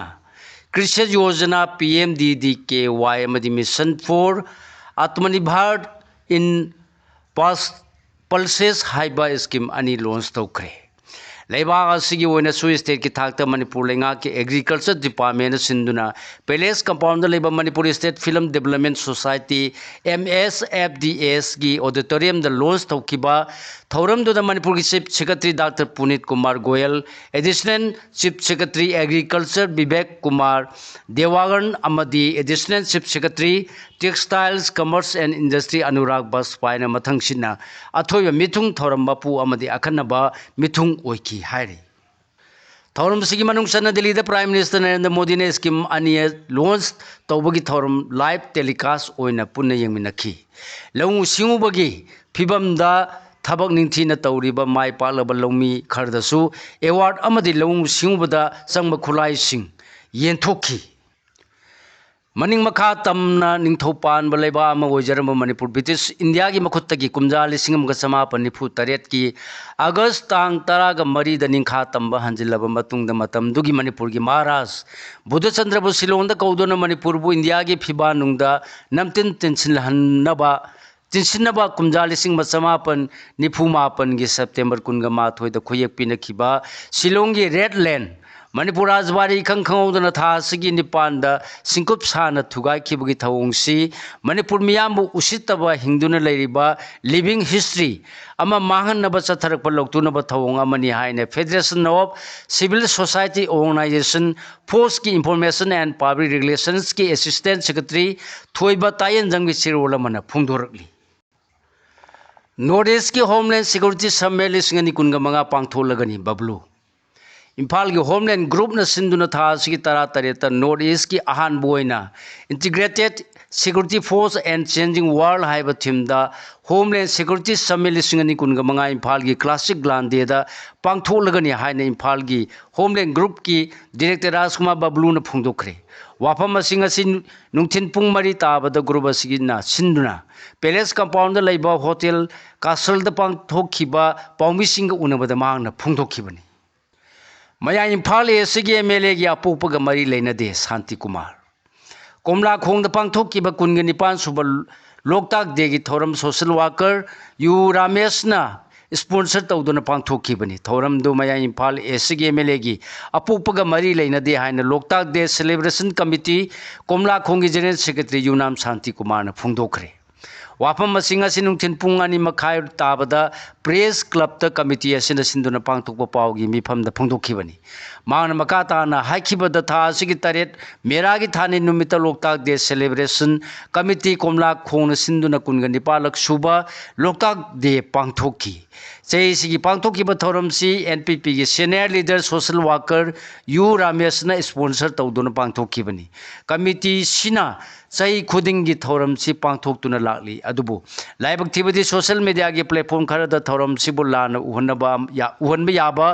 ꯀ꯭ꯔꯤꯁꯤ Yojana, P M D D K Y, ꯑꯃꯗꯤ Mission for Atmanirbhar in Pas-, Pulses ꯍꯥꯏꯕ scheme ꯑꯅꯤ launch ꯇꯧꯈ꯭ꯔꯦ꯫ ꯂꯩꯕꯥꯛ ꯑꯁꯤꯒꯤ ꯑꯣꯏꯅꯁꯨ stateꯀꯤ ꯊꯥꯛꯇ ꯃꯅꯤꯄꯨꯔ ꯂꯩꯉꯥꯛꯀꯤ agriculture departmentꯅ ꯁꯤꯟꯗꯨꯅ Palace Compoundꯗ ꯂꯩꯕ Manipur State Film Development Society, M S F D Sꯒꯤ auditoriumꯗ launch ꯇꯧꯈꯤꯕ ꯊꯧꯔꯝꯗꯨꯗ ꯃꯅꯤꯄꯨꯔꯒꯤ Chief Secretary Doctor ꯄꯨꯅꯤꯠ Kumar Goyal, Additional Chief Secretary Agriculture Bibek Kumar ꯗꯦꯋꯥꯒꯔꯟ ꯑꯃꯗꯤ Additional Chief Secretary Textiles, Commerce and Industry Anurag ꯕꯥꯖꯄꯥꯏꯅ ꯃꯊꯪꯁꯤꯠꯅ ꯑꯊꯣꯏꯕ ꯃꯤꯊꯨꯡ ꯊꯧꯔꯝ ꯃꯄꯨ ꯑꯃꯗꯤ ꯑꯈꯟꯅꯕ ꯃꯤꯊꯨꯡ ꯑꯣꯏꯈꯤ ꯍꯥꯏꯔꯤ꯫ ꯊꯧꯔꯝꯁꯤꯒꯤ ꯃꯅꯨꯡ ꯆꯟꯅ ꯗꯤꯜꯂꯤꯗ Prime Minister ꯅꯔꯦꯟꯗ꯭ꯔ ꯃꯣꯗꯤꯅ scheme ꯑꯅꯤ launch ꯇꯧꯕꯒꯤ ꯊꯧꯔꯝ live telecast ꯑꯣꯏꯅ ꯄꯨꯟꯅ ꯌꯦꯡꯃꯤꯟꯅꯈꯤ꯫ ꯂꯧꯎ ꯁꯤꯡꯎꯕꯒꯤ ꯐꯤꯕꯝꯗ ꯊꯕꯛ ꯅꯤꯡꯊꯤꯅ ꯇꯧꯔꯤꯕ ꯃꯥꯏ ꯄꯥꯛꯂꯕ ꯂꯧꯃꯤ ꯈꯔꯗꯁꯨ award ꯑꯃꯗꯤ ꯂꯧꯎ ꯁꯤꯡꯎꯕꯗ ꯆꯪꯕ ꯈꯨꯠꯂꯥꯏꯁꯤꯡ ꯌꯦꯟꯊꯣꯛꯈꯤ꯫ ꯃꯅꯤꯡ ꯃꯈꯥ ꯇꯝꯅ ꯅꯤꯡꯊꯧ ꯄꯥꯟꯕ ꯂꯩꯕꯥꯛ ꯑꯃ ꯑꯣꯏꯖꯔꯝꯕ ꯃꯅꯤꯄꯨꯔ British Indiaꯒꯤ ꯃꯈꯨꯠꯇꯒꯤ ꯀꯨꯝꯖꯥ ꯂꯤꯁꯤꯡ ꯑꯃꯒ ꯆꯃꯥꯄꯟ ꯅꯤꯐꯨ ꯇꯔꯦꯠꯀꯤ August ꯇꯥꯡ ꯇꯔꯥꯒ ꯃꯔꯤꯗ ꯅꯤꯡꯈꯥ ꯇꯝꯕ ꯍꯟꯖꯤꯜꯂꯕ ꯃꯇꯨꯡꯗ ꯃꯇꯝꯗꯨꯒꯤ ꯃꯅꯤꯄꯨꯔꯒꯤ ꯃꯍꯥꯔꯥꯖ ꯕꯨꯙꯆꯟꯗ꯭ꯔꯕꯨ ꯁꯤꯂꯣꯡꯗ ꯀꯧꯗꯨꯅ ꯃꯅꯤꯄꯨꯔꯕꯨ ꯏꯟꯗꯤꯌꯥꯒꯤ ꯐꯤꯕꯥꯟꯅꯨꯡꯗ ꯅꯝꯇꯤꯟ ꯇꯤꯟꯁꯤꯜꯍꯟꯅꯕ ꯇꯤꯟꯁꯤꯟꯅꯕ ꯀꯨꯝꯖꯥ ꯂꯤꯁꯤꯡ ꯑꯃ ꯆꯃꯥꯄꯟ ꯅꯤꯐꯨ ꯃꯥꯄꯟꯒꯤ September ꯀꯨꯟꯒ ꯃꯥꯊꯣꯏꯗ ꯈꯨꯌꯦꯛ ꯄꯤꯅꯈꯤꯕ ꯁꯤꯂꯣꯡꯒꯤ Red Land, ꯃꯅꯤꯄꯨꯔ ꯔꯥꯖꯕꯥꯔꯤ ꯏꯈꯪ ꯈꯪꯍꯧꯗꯅ ꯊꯥ ꯑꯁꯤꯒꯤ ꯅꯤꯄꯥꯟꯗ ꯁꯤꯡꯀꯨꯞ ꯁꯥꯅ ꯊꯨꯒꯥꯏꯈꯤꯕꯒꯤ ꯊꯧꯑꯣꯡꯁꯤ ꯃꯅꯤꯄꯨꯔ ꯃꯤꯌꯥꯝꯕꯨ ꯎꯁꯤꯠꯇꯕ ꯍꯤꯡꯗꯨꯅ ꯂꯩꯔꯤꯕ living history ꯑꯃ ꯃꯥꯡꯍꯟꯅꯕ ꯆꯠꯊꯔꯛꯄ ꯂꯧꯊꯣꯛꯅꯕ ꯊꯧꯑꯣꯡ ꯑꯃꯅꯤ ꯍꯥꯏꯅ Federation of Civil Society Organization, ꯐꯣꯁꯀꯤ Information and Public Relationsꯀꯤ Assistant Secretary ꯊꯣꯏꯕ ꯇꯥꯌꯦꯟꯖꯝꯒꯤ ꯆꯦꯔꯣꯜ ꯑꯃꯅ ꯐꯣꯡꯗꯣꯔꯛꯂꯤ꯫ North Eastꯀꯤ Homeland Security Summit ꯂꯤꯁꯤꯡ ꯑꯅꯤ ꯀꯨꯟꯒ ꯃꯉꯥ ꯄꯥꯡꯊꯣꯛꯂꯒꯅꯤ꯫ ꯕꯕ꯭ꯂꯨ꯫ ꯏꯝꯐꯥꯜꯒꯤ ꯍꯣꯝꯂꯦꯟ ꯒ꯭ꯔꯨꯞꯅ ꯁꯤꯟꯗꯨꯅ ꯊꯥ ꯑꯁꯤꯒꯤ ꯇꯔꯥ ꯇꯔꯦꯠꯇ ꯅꯣꯔꯠ ꯏꯁꯀꯤ ꯑꯍꯥꯟꯕ ꯑꯣꯏꯅ Integrated Security Force and Changing World ꯍꯥꯏꯕ ꯊꯤꯝꯗ ꯍꯣꯝꯂꯦꯟ ꯁꯦꯀ꯭ꯌꯨꯔꯤꯇꯤ ꯁꯝꯃꯤꯠ ꯂꯤꯁꯤꯡ ꯑꯅꯤ ꯀꯨꯟꯒ ꯃꯉꯥ ꯏꯝꯐꯥꯜꯒꯤ ꯀ꯭ꯂꯥꯁꯤꯛ ꯒ꯭ꯂꯥꯟꯗꯦꯗ ꯄꯥꯡꯊꯣꯛꯂꯒꯅꯤ ꯍꯥꯏꯅ ꯏꯝꯐꯥꯜꯒꯤ ꯍꯣꯝꯂꯦꯟ ꯒ꯭ꯔꯨꯞꯀꯤ ꯗꯤꯔꯦꯛꯇꯔ ꯔꯥꯖꯀꯨꯃꯥꯔ ꯕꯕ꯭ꯂꯨꯅ ꯐꯣꯡꯗꯣꯛꯈ꯭ꯔꯦ꯫ ꯋꯥꯐꯝ ꯑꯁꯤ ꯉꯁꯤ ꯅꯨꯡꯊꯤꯜ ꯄꯨꯡ ꯃꯔꯤ ꯇꯥꯕꯗ ꯒ꯭ꯔꯨꯞ ꯑꯁꯤꯒꯤꯅ ꯁꯤꯟꯗꯨꯅ ꯄꯦꯂꯦꯁ ꯀꯝꯄꯥꯎꯟꯗ ꯂꯩꯕ ꯍꯣꯇꯦꯜ ꯀꯥꯁꯜꯗ ꯄꯥꯡꯊꯣꯛꯈꯤꯕ ꯄꯥꯎꯃꯤꯁꯤꯡꯒ ꯎꯅꯕꯗ ꯃꯍꯥꯛꯅ ꯐꯣꯡꯗꯣꯛꯈꯤꯕꯅꯤ꯫ ꯃꯌꯥꯏ ꯏꯝꯐꯥꯜ ꯏꯁꯀꯤ ꯑꯦꯝ ꯑꯦꯜ ꯑꯦꯒꯤ ꯑꯄꯣꯛꯄꯒ ꯃꯔꯤ ꯂꯩꯅꯗꯦ ꯁꯥꯟꯇꯤ ꯀꯨꯃꯥꯔ꯫ ꯀꯣꯝꯂꯥꯈꯣꯡꯗ ꯄꯥꯡꯊꯣꯛꯈꯤꯕ ꯀꯨꯟꯒ ꯅꯤꯄꯥꯟ ꯁꯨꯕ ꯂꯣꯛꯇꯥꯛ ꯗꯦꯒꯤ ꯊꯧꯔꯝ ꯁꯣꯁꯦꯜ ꯋꯥꯀꯔ ꯌꯨ ꯔꯥꯃꯦꯁꯅ ꯏꯁꯄꯣꯟꯁꯔ ꯇꯧꯗꯨꯅ ꯄꯥꯡꯊꯣꯛꯈꯤꯕꯅꯤ꯫ ꯊꯧꯔꯝꯗꯨ ꯃꯌꯥꯏ ꯏꯝꯐꯥꯜ ꯏꯁꯀꯤ ꯑꯦꯝ ꯑꯦꯜ ꯑꯦꯒꯤ ꯑꯄꯣꯛꯄꯒ ꯃꯔꯤ ꯂꯩꯅꯗꯦ ꯍꯥꯏꯅ ꯂꯣꯛꯇꯥꯛ ꯗꯦ ꯁꯦꯂꯦꯕ꯭ꯔꯦꯁꯟ ꯀꯃꯤꯇꯤ ꯀꯣꯝꯂꯥꯈꯣꯡꯒꯤ ꯖꯦꯅꯔꯦꯜ ꯁꯦꯀ꯭ꯔꯦꯇꯔꯤ ꯌꯨꯅꯥꯝ ꯁꯥꯟꯇꯤ ꯀꯨꯃꯥꯔꯅ ꯐꯣꯡꯗꯣꯛꯈ꯭ꯔꯦ꯫ ꯋꯥꯐꯝ ꯑꯁꯤ ꯉꯁꯤ ꯅꯨꯡꯊꯤꯜ ꯄꯨꯡ ꯑꯅꯤ ꯃꯈꯥꯏ ꯇꯥꯕꯗ ꯄ꯭ꯔꯦꯁ ꯀ꯭ꯂꯕꯇ ꯀꯃꯤꯇꯤ ꯑꯁꯤꯅ ꯁꯤꯟꯗꯨꯅ ꯄꯥꯡꯊꯣꯛꯄ ꯄꯥꯎꯒꯤ ꯃꯤꯐꯝꯗ ꯐꯣꯡꯗꯣꯛꯈꯤꯕꯅꯤ꯫ ꯃꯍꯥꯛꯅ ꯃꯈꯥ ꯇꯥꯅ ꯍꯥꯏꯈꯤꯕꯗ, ꯊꯥ ꯑꯁꯤꯒꯤ ꯇꯔꯦꯠ ꯃꯦꯔꯥꯒꯤ ꯊꯥꯅꯤ ꯅꯨꯃꯤꯠꯇ ꯂꯣꯛꯇꯥꯛ ꯗꯦ ꯁꯦꯂꯦꯕ꯭ꯔꯦꯁꯟ ꯀꯃꯤꯇꯤ ꯀꯣꯝꯂꯥꯈꯣꯡꯅ ꯁꯤꯟꯗꯨꯅ ꯀꯨꯟꯒ ꯅꯤꯄꯥꯜꯂꯛ ꯁꯨꯕ ꯂꯣꯛꯇꯥꯛ ꯗꯦ ꯄꯥꯡꯊꯣꯛꯈꯤ꯫ ꯆꯍꯤꯁꯤꯒꯤ ꯄꯥꯡꯊꯣꯛꯈꯤꯕ ꯊꯧꯔꯝꯁꯤ ꯑꯦꯟ ꯄꯤ ꯄꯤꯒꯤ senior leader social worker Y ꯔꯥꯃꯦꯁꯅ ꯏꯁꯄꯣꯟꯁꯔ ꯇꯧꯗꯨꯅ ꯄꯥꯡꯊꯣꯛꯈꯤꯕꯅꯤ꯫ ꯀꯃꯤꯇꯤꯁꯤꯅ ꯆꯍꯤ ꯈꯨꯗꯤꯡꯒꯤ ꯊꯧꯔꯝꯁꯤ ꯄꯥꯡꯊꯣꯛꯇꯨꯅ ꯂꯥꯛꯂꯤ꯫ ꯑꯗꯨꯕꯨ ꯂꯥꯏꯕꯛ ꯊꯤꯕꯗꯤ ꯁꯣꯁꯦꯜ ꯃꯤꯗꯤꯌꯥꯒꯤ ꯄ꯭ꯂꯦꯠꯐꯣꯝ ꯈꯔꯗ ꯊꯧꯔꯝꯁꯤꯕꯨ ꯂꯥꯟꯅ ꯎꯍꯟꯅꯕ ꯌꯥ-, ꯎꯍꯟꯕ ꯌꯥꯕ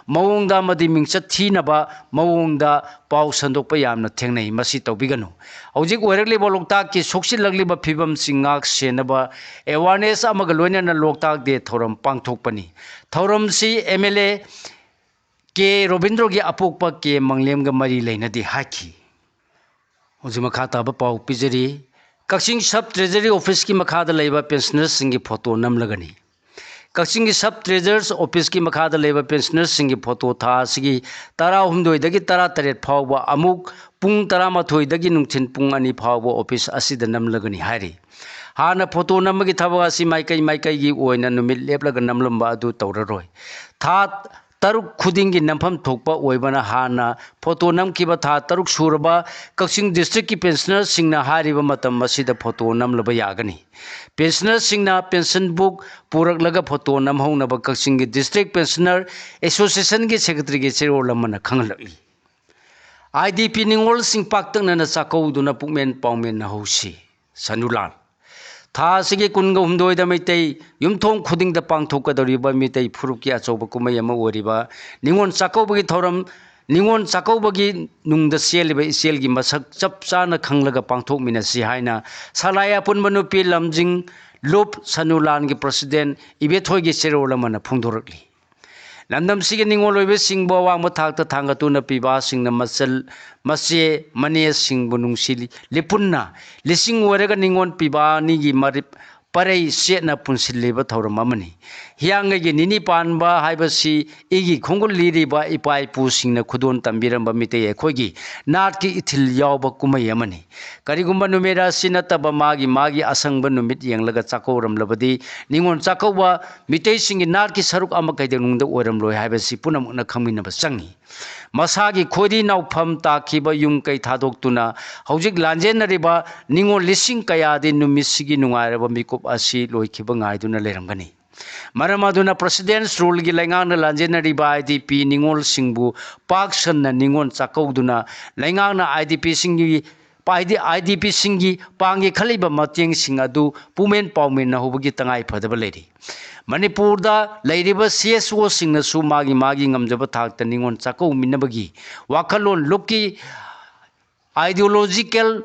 ꯃꯑꯣꯡꯗ ꯑꯃꯗꯤ ꯃꯤꯡꯆꯠ ꯊꯤꯅꯕ ꯃꯑꯣꯡꯗ ꯄꯥꯎ ꯁꯟꯗꯣꯛꯄ ꯌꯥꯝꯅ ꯊꯦꯡꯅꯩ꯫ ꯃꯁꯤ ꯇꯧꯕꯤꯒꯅꯨ꯫ ꯍꯧꯖꯤꯛ ꯑꯣꯏꯔꯛꯂꯤꯕ ꯂꯣꯛꯇꯥꯛꯀꯤ ꯁꯣꯛꯆꯤꯜꯂꯛꯂꯤꯕ ꯐꯤꯕꯝꯁꯤ ꯉꯥꯛ ꯁꯦꯟꯅꯕ ꯑꯦꯋꯥꯔꯅꯦꯁ ꯑꯃꯒ ꯂꯣꯏꯅꯅ ꯂꯣꯛꯇꯥꯛ ꯗꯦ ꯊꯧꯔꯝ ꯄꯥꯡꯊꯣꯛꯄꯅꯤ꯫ ꯊꯧꯔꯝꯁꯤ ꯑꯦꯝ ꯑꯦꯜ ꯑꯦ ꯀꯦ ꯔꯣꯕꯤꯟꯗ꯭ꯔꯣꯒꯤ ꯑꯄꯣꯛꯄ ꯀꯦ ꯃꯪꯂꯦꯝꯒ ꯃꯔꯤ ꯂꯩꯅꯗꯦ ꯍꯥꯏꯈꯤ꯫ ꯍꯧꯖꯤꯛ ꯃꯈꯥ ꯇꯥꯕ ꯄꯥꯎ ꯄꯤꯖꯔꯤ꯫ ꯀꯛꯆꯤꯡ ꯁꯕ ꯇ꯭ꯔꯦꯖꯔꯤ ꯑꯣꯐꯤꯁꯀꯤ ꯃꯈꯥꯗ ꯂꯩꯕ ꯄꯦꯟꯁꯅꯔꯁꯤꯡꯒꯤ ꯐꯣꯇꯣ ꯅꯝꯂꯒꯅꯤ꯫ ꯀꯛꯆꯤꯡꯒꯤ ꯁꯕ ꯇ꯭ꯔꯦꯖꯔꯁ ꯑꯣꯐꯤꯁꯀꯤ ꯃꯈꯥꯗ ꯂꯩꯕ ꯄꯦꯟꯁꯅꯔꯁꯤꯡꯒꯤ ꯐꯣꯇꯣ ꯊꯥ ꯑꯁꯤꯒꯤ ꯇꯔꯥꯍꯨꯝꯗꯣꯏꯗꯒꯤ ꯇꯔꯥꯇꯔꯦꯠ ꯐꯥꯎꯕ ꯑꯃꯨꯛ ꯄꯨꯡ ꯇꯔꯥꯃꯥꯊꯣꯏꯗꯒꯤ ꯅꯨꯡꯊꯤꯜ ꯄꯨꯡ ꯑꯅꯤ ꯐꯥꯎꯕ ꯑꯣꯐꯤꯁ ꯑꯁꯤꯗ ꯅꯝꯂꯒꯅꯤ ꯍꯥꯏꯔꯤ꯫ ꯍꯥꯟꯅ ꯐꯣꯇꯣ ꯅꯝꯕꯒꯤ ꯊꯕꯛ ꯑꯁꯤ ꯃꯥꯏꯀꯩ ꯃꯥꯏꯀꯩꯒꯤ ꯑꯣꯏꯅ ꯅꯨꯃꯤꯠ ꯂꯦꯞꯂꯒ ꯅꯝꯂꯝꯕ ꯑꯗꯨ ꯇꯧꯔꯔꯣꯏ꯫ ꯊꯥ ꯇꯔꯨꯛ ꯈꯨꯗꯤꯡꯒꯤ ꯅꯝꯐꯝ ꯊꯣꯛꯄ ꯑꯣꯏꯕꯅ ꯍꯥꯟꯅ ꯐꯣꯇꯣ ꯅꯝꯈꯤꯕ ꯊꯥ ꯇꯔꯨꯛ ꯁꯨꯔꯕ ꯀꯛꯆꯤꯡ ꯗꯤꯁꯇ꯭ꯔꯤꯛꯀꯤ ꯄꯦꯟꯁꯅꯔꯁꯤꯡꯅ ꯍꯥꯏꯔꯤꯕ ꯃꯇꯝ ꯑꯁꯤꯗ ꯐꯣꯇꯣ ꯅꯝꯂꯕ ꯌꯥꯒꯅꯤ꯫ ꯄꯦꯟꯁꯅꯔꯁꯤꯡꯅ ꯄꯦꯟꯁꯟ ꯕꯨꯛ ꯄꯨꯔꯛꯂꯒ ꯐꯣꯇꯣ ꯅꯝꯍꯧꯅꯕ ꯀꯛꯆꯤꯡꯒꯤ ꯗꯤꯁꯇ꯭ꯔꯤꯛ ꯄꯦꯟꯁꯅꯔ ꯑꯦꯁꯣꯁꯤꯌꯦꯁꯟꯒꯤ ꯁꯦꯀ꯭ꯔꯦꯇꯔꯤꯒꯤ ꯆꯦꯔꯣꯜ ꯑꯃꯅ ꯈꯪꯍꯜꯂꯛꯂꯤ꯫ ꯑꯥꯏ ꯗꯤ ꯄꯤ ꯅꯤꯉꯣꯜꯁꯤꯡ ꯄꯥꯛꯇꯛꯅꯅ ꯆꯥꯛꯀꯧꯗꯨꯅ ꯄꯨꯛꯃꯦꯟ ꯄꯥꯎꯃꯦꯟꯅꯍꯧꯁꯤ꯫ ꯁꯅꯨꯂꯥꯜ꯫ ꯊꯥ ꯑꯁꯤꯒꯤ ꯀꯨꯟꯒ ꯍꯨꯝꯗꯣꯏꯗ ꯃꯩꯇꯩ ꯌꯨꯝꯊꯣꯡ ꯈꯨꯗꯤꯡꯗ ꯄꯥꯡꯊꯣꯛꯀꯗꯧꯔꯤꯕ ꯃꯤꯇꯩ ꯐꯨꯔꯨꯞꯀꯤ ꯑꯆꯧꯕ ꯀꯨꯝꯍꯩ ꯑꯃ ꯑꯣꯏꯔꯤꯕ ꯅꯤꯉꯣꯜ ꯆꯥꯛꯀꯧꯕꯒꯤ ꯊꯧꯔꯝ, ꯅꯤꯉꯣꯜ ꯆꯥꯛꯀꯧꯕꯒꯤ ꯅꯨꯡꯗ ꯆꯦꯜꯂꯤꯕ ꯏꯆꯦꯜꯒꯤ ꯃꯁꯛ ꯆꯞ ꯆꯥꯅ ꯈꯪꯂꯒ ꯄꯥꯡꯊꯣꯛꯃꯤꯟꯅꯁꯤ ꯍꯥꯏꯅ ꯁꯂꯥꯏ ꯑꯄꯨꯟꯕ ꯅꯨꯄꯤ ꯂꯝꯖꯤꯡ ꯂꯨꯞ ꯁꯅꯨꯂꯥꯜꯒꯤ ꯄ꯭ꯔꯁꯤꯗꯦꯟ ꯏꯕꯦꯊꯣꯏꯒꯤ ꯆꯦꯔꯣꯜ ꯑꯃꯅ ꯐꯣꯡꯗꯣꯔꯛꯂꯤ꯫ ꯂꯝꯗꯝꯁꯤꯒꯤ ꯅꯤꯉꯣꯜ ꯑꯣꯏꯕꯁꯤꯡꯕꯨ ꯑꯋꯥꯡꯕ ꯊꯥꯛꯇ ꯊꯥꯡꯒꯠꯇꯨꯅ ꯄꯤꯕꯥꯁꯤꯡꯅ ꯃꯆꯜ, ꯃꯆꯦ, ꯃꯅꯦꯁꯤꯡꯕꯨ ꯅꯨꯡꯁꯤ ꯂꯤꯄꯨꯟꯅ ꯂꯤꯁꯤꯡ ꯑꯣꯏꯔꯒ ꯅꯤꯉꯣꯜ ꯄꯤꯕꯥ ꯑꯅꯤꯒꯤ ꯃꯔꯤꯞ ꯄꯔꯩ ꯆꯦꯠꯅ ꯄꯨꯟꯁꯤꯜꯂꯤꯕ ꯊꯧꯔꯝ ꯑꯃꯅꯤ꯫ ꯍꯤꯌꯥꯡꯒꯩꯒꯤ ꯅꯤꯅꯤ ꯄꯥꯟꯕ ꯍꯥꯏꯕꯁꯤ ꯏꯒꯤ ꯈꯣꯡꯒꯨꯜ ꯂꯤꯔꯤꯕ ꯏꯄꯥ ꯏꯄꯨꯁꯤꯡꯅ ꯈꯨꯗꯣꯜ ꯇꯝꯕꯤꯔꯝꯕ ꯃꯤꯇꯩ ꯑꯩꯈꯣꯏꯒꯤ ꯅꯥꯠꯀꯤ ꯏꯊꯤꯜ ꯌꯥꯎꯕ ꯀꯨꯝꯍꯩ ꯑꯃꯅꯤ꯫ ꯀꯔꯤꯒꯨꯝꯕ ꯅꯨꯃꯤꯠ ꯑꯁꯤ ꯅꯠꯇꯕ ꯃꯥꯒꯤ ꯃꯥꯒꯤ ꯑꯁꯪꯕ ꯅꯨꯃꯤꯠ ꯌꯦꯡꯂꯒ ꯆꯥꯛꯀꯧꯔꯝꯂꯕꯗꯤ ꯅꯤꯉꯣꯜ ꯆꯥꯛꯀꯧꯕ ꯃꯤꯇꯩꯁꯤꯡꯒꯤ ꯅꯥꯠꯀꯤ ꯁꯔꯨꯛ ꯑꯃ ꯀꯩꯗꯧꯅꯨꯡꯗ ꯑꯣꯏꯔꯝꯂꯣꯏ ꯍꯥꯏꯕꯁꯤ ꯄꯨꯝꯅꯃꯛꯅ ꯈꯪꯃꯤꯟꯅꯕ ꯆꯪꯏ꯫ ꯃꯁꯥꯒꯤ ꯈꯣꯏꯔꯤ ꯅꯥꯎꯐꯝ ꯇꯥꯈꯤꯕ ꯌꯨꯝ ꯀꯩ ꯊꯥꯗꯣꯛꯇꯨꯅ ꯍꯧꯖꯤꯛ ꯂꯥꯟꯖꯦꯟꯅꯔꯤꯕ ꯅꯤꯉꯣꯜ ꯂꯤꯁꯤꯡ ꯀꯌꯥꯗꯤ ꯅꯨꯃꯤꯠꯁꯤꯒꯤ ꯅꯨꯡꯉꯥꯏꯔꯕ ꯃꯤꯀꯨꯞ ꯑꯁꯤ ꯂꯣꯏꯈꯤꯕ ꯉꯥꯏꯗꯨꯅ ꯂꯩꯔꯝꯒꯅꯤ꯫ ꯃꯔꯝ ꯑꯗꯨꯅ ꯄ꯭ꯔꯁꯤꯗꯦꯟꯁ ꯔꯨꯜꯒꯤ ꯂꯩꯉꯥꯛꯅ ꯂꯥꯟꯖꯦꯟꯅꯔꯤꯕ ꯑꯥꯏ ꯗꯤ ꯄꯤ ꯅꯤꯉꯣꯜꯁꯤꯡꯕꯨ ꯄꯥꯛ ꯁꯟꯅ ꯅꯤꯉꯣꯜ ꯆꯥꯛꯀꯧꯗꯨꯅ ꯂꯩꯉꯥꯛꯅ ꯑꯥꯏ ꯗꯤ ꯄꯤꯁꯤꯡꯒꯤ, ꯑꯥꯏ ꯗꯤ ꯄꯤꯁꯤꯡꯒꯤ ꯄꯥꯡꯒꯦ ꯈꯜꯂꯤꯕ ꯃꯇꯦꯡꯁꯤꯡ ꯑꯗꯨ ꯄꯨꯃꯦꯟ ꯄꯥꯎꯃꯦꯟꯅꯍꯧꯕꯒꯤ ꯇꯉꯥꯏ ꯐꯗꯕ ꯂꯩꯔꯤ꯫ ꯃꯅꯤꯄꯨꯔꯗ ꯂꯩꯔꯤꯕ ꯁꯤ ꯑꯦꯁ ꯑꯣꯁꯤꯡꯅꯁꯨ ꯃꯥꯒꯤ ꯃꯥꯒꯤ ꯉꯝꯖꯕ ꯊꯥꯛꯇ ꯅꯤꯉꯣꯜ ꯆꯥꯛꯀꯧꯃꯤꯟꯅꯕꯒꯤ ꯋꯥꯈꯜꯂꯣꯟ ꯂꯨꯞꯀꯤ ideological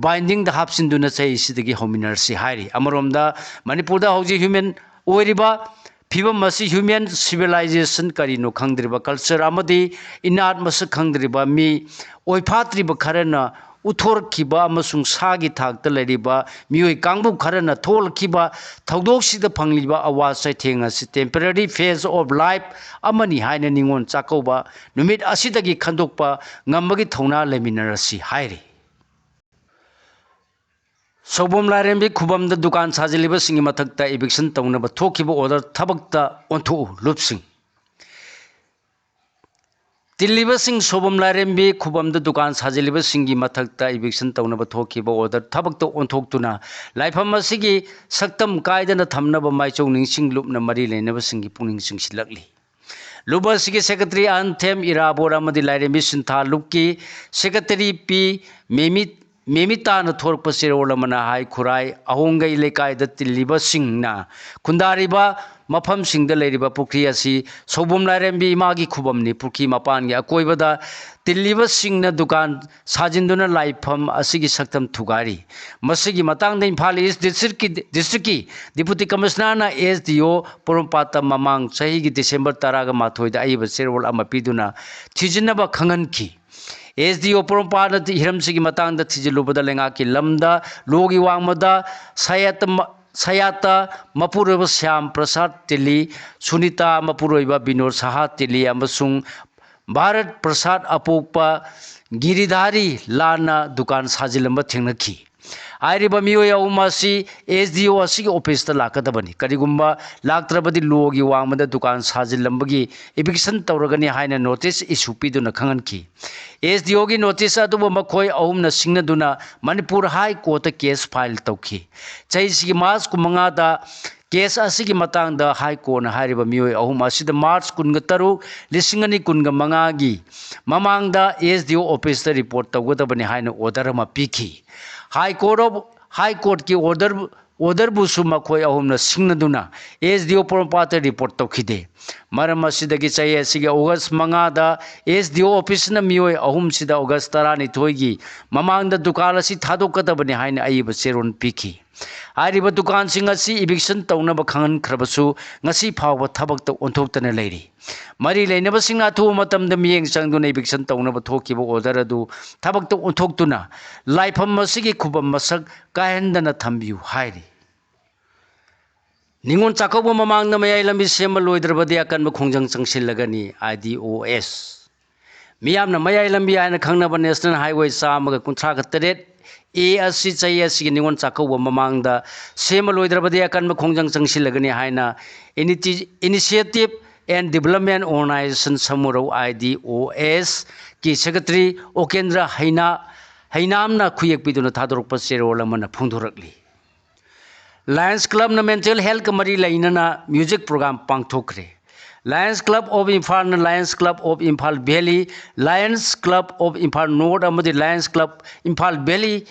bindingꯗ ꯍꯥꯞꯆꯤꯟꯗꯨꯅ ꯆꯍꯤꯁꯤꯗꯒꯤ ꯍꯧꯃꯤꯟꯅꯔꯁꯤ ꯍꯥꯏꯔꯤ꯫ ꯑꯃꯔꯣꯝꯗ ꯃꯅꯤꯄꯨꯔꯗ ꯍꯧꯖꯤꯛ human ꯑꯣꯏꯔꯤꯕ ꯐꯤꯕꯝ ꯑꯁꯤ human civilization ꯀꯔꯤꯅꯣ ꯈꯪꯗ꯭ꯔꯤꯕ, culture ꯑꯃꯗꯤ ꯏꯅꯥꯠ ꯃꯁꯛ ꯈꯪꯗ꯭ꯔꯤꯕ ꯃꯤ ꯑꯣꯏꯐꯥꯠꯇ꯭ꯔꯤꯕ ꯈꯔꯅ ꯎꯠꯊꯣꯔꯛꯈꯤꯕ ꯑꯃꯁꯨꯡ ꯁꯥꯒꯤ ꯊꯥꯛꯇ ꯂꯩꯔꯤꯕ ꯃꯤꯑꯣꯏ ꯀꯥꯡꯕꯨ ꯈꯔꯅ ꯊꯣꯛꯍꯜꯂꯛꯈꯤꯕ ꯊꯧꯗꯣꯛꯁꯤꯗ ꯐꯪꯂꯤꯕ ꯑꯋꯥ ꯆꯩꯊꯦꯡ ꯑꯁꯤ temporary phase of life ꯑꯃꯅꯤ ꯍꯥꯏꯅ ꯅꯤꯉꯣꯜ ꯆꯥꯛꯀꯧꯕ ꯅꯨꯃꯤꯠ ꯑꯁꯤꯗꯒꯤ ꯈꯟꯗꯣꯛꯄ ꯉꯝꯕꯒꯤ ꯊꯧꯅꯥ ꯂꯩꯃꯤꯟꯅꯔꯁꯤ ꯍꯥꯏꯔꯤ꯫ ꯁꯧꯕꯣꯝ ꯂꯥꯏꯔꯦꯝꯕꯤ ꯈꯨꯕꯝꯗ ꯗꯨꯀꯥꯟ ꯁꯥꯖꯤꯜꯂꯤꯕꯁꯤꯡꯒꯤ ꯃꯊꯛꯇ eviction ꯇꯧꯅꯕ ꯊꯣꯛꯈꯤꯕ order ꯊꯕꯛꯇ ꯑꯣꯟꯊꯣꯛꯎ꯫ ꯂꯨꯞꯁꯤꯡ꯫ ꯇꯤꯜꯂꯤꯕꯁꯤꯡ ꯁꯣꯕꯝ ꯂꯥꯏꯔꯦꯝꯕꯤ ꯈꯨꯕꯝꯗ ꯗꯨꯀꯥꯟ ꯁꯥꯖꯤꯜꯂꯤꯕꯁꯤꯡꯒꯤ ꯃꯊꯛꯇ eviction ꯇꯧꯅꯕ ꯊꯣꯛꯈꯤꯕ order ꯊꯕꯛꯇ ꯑꯣꯟꯊꯣꯛꯇꯨꯅ ꯂꯥꯏꯐꯝ ꯑꯁꯤꯒꯤ ꯁꯛꯇꯝ ꯀꯥꯏꯗꯅ ꯊꯝꯅꯕ ꯃꯥꯏꯆꯧ ꯅꯤꯡꯁꯤꯡ ꯂꯨꯞꯅ ꯃꯔꯤ ꯂꯩꯅꯕꯁꯤꯡꯒꯤ ꯄꯨꯛꯅꯤꯡ ꯆꯤꯡꯁꯤꯜꯂꯛꯂꯤ꯫ ꯂꯨꯞ ꯑꯁꯤꯒꯤ secretary ꯑꯟꯊꯦꯝ ꯏꯔꯥꯕꯣꯔ ꯑꯃꯗꯤ ꯂꯥꯏꯔꯦꯝꯕꯤ ꯁꯤꯟꯊꯥ ꯂꯨꯞꯀꯤ secretary ꯄꯤ ꯃꯦꯃꯤ-, ꯃꯦꯃꯤꯇꯥꯅ ꯊꯣꯔꯛꯄ ꯆꯦꯔꯣꯜ ꯑꯃꯅ ꯍꯥꯏ, ꯈꯨꯔꯥꯏ ꯑꯍꯣꯡꯒꯩ ꯂꯩꯀꯥꯏꯗ ꯇꯤꯜꯂꯤꯕꯁꯤꯡꯅ ꯈꯨꯟꯗꯥꯔꯤꯕ ꯃꯐꯝꯁꯤꯡꯗ ꯂꯩꯔꯤꯕ ꯄꯨꯈ꯭ꯔꯤ ꯑꯁꯤ ꯁꯧꯕꯝ ꯂꯥꯏꯔꯦꯝꯕꯤ ꯏꯃꯥꯒꯤ ꯈꯨꯕꯝꯅꯤ꯫ ꯄꯨꯈ꯭ꯔꯤ ꯃꯄꯥꯟꯒꯤ ꯑꯀꯣꯏꯕꯗ ꯇꯤꯜꯂꯤꯕꯁꯤꯡꯅ ꯗꯨꯀꯥꯟ ꯁꯥꯖꯤꯟꯗꯨꯅ ꯂꯥꯏꯐꯝ ꯑꯁꯤꯒꯤ ꯁꯛꯇꯝ ꯊꯨꯒꯥꯏꯔꯤ꯫ ꯃꯁꯤꯒꯤ ꯃꯇꯥꯡꯗ ꯏꯝꯐꯥꯜ ꯏꯁ ꯗꯤꯁꯇ꯭ꯔꯤꯛꯀꯤ, ꯗꯤꯁꯇ꯭ꯔꯤꯛꯀꯤ ꯗꯤꯄꯨꯇꯤ ꯀꯃꯤꯁꯅꯔꯅ ꯑꯦꯁ ꯗꯤ ꯑꯣ ꯄꯣꯔꯣꯝꯄꯥꯠꯇ ꯃꯃꯥꯡ ꯆꯍꯤꯒꯤ ꯗꯤꯁꯦꯝꯕꯔ ꯇꯔꯥꯒ ꯃꯥꯊꯣꯏꯗ ꯑꯏꯕ ꯆꯦꯔꯣꯜ ꯑꯃ ꯄꯤꯗꯨꯅ ꯊꯤꯖꯤꯟꯅꯕ ꯈꯪꯍꯟꯈꯤ꯫ ꯑꯦꯁ ꯗꯤ ꯑꯣ ꯄꯣꯔꯣꯝꯄꯥꯠꯅ ꯍꯤꯔꯝꯁꯤꯒꯤ ꯃꯇꯥꯡꯗ ꯊꯤꯖꯤꯜꯂꯨꯕꯗ ꯂꯩꯉꯥꯛꯀꯤ ꯂꯝꯗ ꯂꯣꯒꯤ ꯋꯥꯡꯃꯗ ꯁꯌꯥꯠꯇ ꯃ-, ꯁꯌꯥꯠꯇ ꯃꯄꯨꯔꯣꯏꯕ ꯁ꯭ꯌꯥꯝ ꯄ꯭ꯔꯁꯥꯗ ꯇꯤꯂꯤ, ꯁꯨꯅꯤꯇꯥ ꯃꯄꯨꯔꯣꯏꯕ ꯕꯤꯅꯣꯗ ꯁꯍꯥ ꯇꯤꯂꯤ ꯑꯃꯁꯨꯡ ꯚꯥꯔꯠ ꯄ꯭ꯔꯁꯥꯗ ꯑꯄꯣꯛꯄ ꯒꯤꯔꯤꯙꯥꯔꯤ ꯂꯥꯟꯅ ꯗꯨꯀꯥꯟ ꯁꯥꯖꯤꯜꯂꯝꯕ ꯊꯦꯡꯅꯈꯤ꯫ ꯍꯥꯏꯔꯤꯕ ꯃꯤꯑꯣꯏ ꯑꯍꯨꯝ ꯑꯁꯤ ꯑꯦꯁ ꯗꯤ ꯑꯣ ꯑꯁꯤꯒꯤ ꯑꯣꯐꯤꯁꯇ ꯂꯥꯛꯀꯗꯕꯅꯤ꯫ ꯀꯔꯤꯒꯨꯝꯕ ꯂꯥꯛꯇ꯭ꯔꯕꯗꯤ ꯂꯣꯒꯤ ꯋꯥꯡꯃꯗ ꯗꯨꯀꯥꯟ ꯁꯥꯖꯤꯜꯂꯝꯕꯒꯤ eviction ꯇꯧꯔꯒꯅꯤ ꯍꯥꯏꯅ notice issue ꯄꯤꯗꯨꯅ ꯈꯪꯍꯟꯈꯤ꯫ ꯑꯦꯁ ꯗꯤ ꯑꯣꯒꯤ notice ꯑꯗꯨꯕꯨ ꯃꯈꯣꯏ ꯑꯍꯨꯝꯅ ꯁꯤꯡꯅꯗꯨꯅ ꯃꯅꯤꯄꯨꯔ ꯍꯥꯏ ꯀꯣꯔꯠꯇ case file ꯇꯧꯈꯤ꯫ ꯆꯍꯤꯁꯤꯒꯤ ꯃꯥꯔꯆ ꯀꯨꯟꯃꯉꯥꯗ case ꯑꯁꯤꯒꯤ ꯃꯇꯥꯡꯗ ꯍꯥꯏ ꯀꯣꯔꯠꯅ ꯍꯥꯏꯔꯤꯕ ꯃꯤꯑꯣꯏ ꯑꯍꯨꯝ ꯑꯁꯤꯗ ꯃꯥꯔꯆ ꯀꯨꯟꯒ ꯇꯔꯨꯛ, ꯂꯤꯁꯤꯡ ꯑꯅꯤ ꯀꯨꯟꯒ ꯃꯉꯥꯒꯤ ꯃꯃꯥꯡꯗ ꯑꯦꯁ ꯗꯤ ꯑꯣ ꯑꯣꯐꯤꯁꯇ report ꯇꯧꯒꯗꯕꯅꯤ ꯍꯥꯏꯅ order ꯑꯃ ꯄꯤꯈꯤ꯫ ꯍꯥꯏ ꯀꯣꯔꯠ ꯑꯣꯐ, ꯍꯥꯏ ꯀꯣꯔꯠꯀꯤ order, orderꯕꯨꯁꯨ ꯃꯈꯣꯏ ꯑꯍꯨꯝꯅ ꯁꯤꯡꯅꯗꯨꯅ ꯑꯦꯁ ꯗꯤ ꯑꯣ ꯄꯣꯔꯣꯝꯄꯥꯠꯇ report ꯇꯧꯈꯤꯗꯦ꯫ ꯃꯔꯝ ꯑꯁꯤꯗꯒꯤ ꯆꯍꯤ ꯑꯁꯤꯒꯤ ꯑꯣꯒꯁ ꯃꯉꯥꯗ ꯑꯦꯁ ꯗꯤ ꯑꯣ ꯑꯣꯐꯤꯁꯅ ꯃꯤꯑꯣꯏ ꯑꯍꯨꯝꯁꯤꯗ ꯑꯣꯒꯁ ꯇꯔꯥꯅꯤꯊꯣꯏꯒꯤ ꯃꯃꯥꯡꯗ ꯗꯨꯀꯥꯟ ꯑꯁꯤ ꯊꯥꯗꯣꯛꯀꯗꯕꯅꯤ ꯍꯥꯏꯅ ꯑꯏꯕ ꯆꯦꯔꯣꯜ ꯄꯤꯈꯤ꯫ ꯍꯥꯏꯔꯤꯕ ꯗꯨꯀꯥꯟꯁꯤꯡ ꯑꯁꯤ eviction ꯇꯧꯅꯕ ꯈꯪꯍꯟꯈ꯭ꯔꯕꯁꯨ ꯉꯁꯤ ꯐꯥꯎꯕ ꯊꯕꯛꯇ ꯑꯣꯟꯊꯣꯛꯇꯅ ꯂꯩꯔꯤ꯫ ꯃꯔꯤ ꯂꯩꯅꯕꯁꯤꯡꯅ ꯑꯊꯨꯕ ꯃꯇꯝꯗ ꯃꯤꯠꯌꯦꯡ ꯆꯪꯗꯨꯅ eviction ꯇꯧꯅꯕ ꯊꯣꯛꯈꯤꯕ order ꯑꯗꯨ ꯊꯕꯛꯇ ꯑꯣꯟꯊꯣꯛꯇꯨꯅ ꯂꯥꯏꯐꯝ ꯑꯁꯤꯒꯤ ꯈꯨꯕꯝ ꯃꯁꯛ ꯀꯥꯏꯍꯟꯗꯅ ꯊꯝꯕꯤꯌꯨ ꯍꯥꯏꯔꯤ꯫ ꯅꯤꯉꯣꯜ ꯆꯥꯛꯀꯧꯕ ꯃꯃꯥꯡꯗ ꯃꯌꯥꯏ ꯂꯝꯕꯤ ꯁꯦꯝꯕ ꯂꯣꯏꯗ꯭ꯔꯕꯗꯤ ꯑꯀꯟꯕ ꯈꯣꯡꯖꯪ ꯆꯪꯁꯤꯜꯂꯒꯅꯤ, ꯑꯥꯏ ꯗꯤ ꯑꯣ ꯑꯦꯁ꯫ ꯃꯤꯌꯥꯝꯅ ꯃꯌꯥꯏ ꯂꯝꯕꯤ ꯍꯥꯏꯅ ꯈꯪꯅꯕ ꯅꯦꯁꯅꯦꯜ ꯍꯥꯏꯋꯦ ꯆꯥꯝꯃꯒ ꯀꯨꯟꯊ꯭ꯔꯥꯒ ꯇꯔꯦꯠ ꯑꯦ ꯑꯁꯤ ꯆꯍꯤ ꯑꯁꯤꯒꯤ ꯅꯤꯉꯣꯜ ꯆꯥꯛꯀꯧꯕ ꯃꯃꯥꯡꯗ ꯁꯦꯝꯕ ꯂꯣꯏꯗ꯭ꯔꯕꯗꯤ ꯑꯀꯟꯕ ꯈꯣꯡꯖꯪ ꯆꯪꯁꯤꯜꯂꯒꯅꯤ ꯍꯥꯏꯅ ꯏꯅꯤꯇꯤ-, initiative and Development Organization, Samurou, I D O S ꯀꯤ Secretary ꯑꯣꯀꯦꯟꯗ꯭ꯔ ꯍꯩꯅꯥ ꯍꯩꯅꯥꯝꯅ ꯈꯨꯌꯦꯛ ꯄꯤꯗꯨꯅ ꯊꯥꯗꯣꯔꯛꯄ ꯆꯦꯔꯣꯜ ꯑꯃꯅ ꯐꯣꯡꯗꯣꯔꯛꯂꯤ꯫ Lions Clubꯅ mental healthꯀ ꯃꯔꯤ ꯂꯩꯅꯅ music program ꯄꯥꯡꯊꯣꯛꯈ꯭ꯔꯦ꯫ Lions Club of Imphalꯅ Lions Club of Imphal Valley, Lions Club of Imphal North ꯑꯃꯗꯤ Lions Club Imphal Valley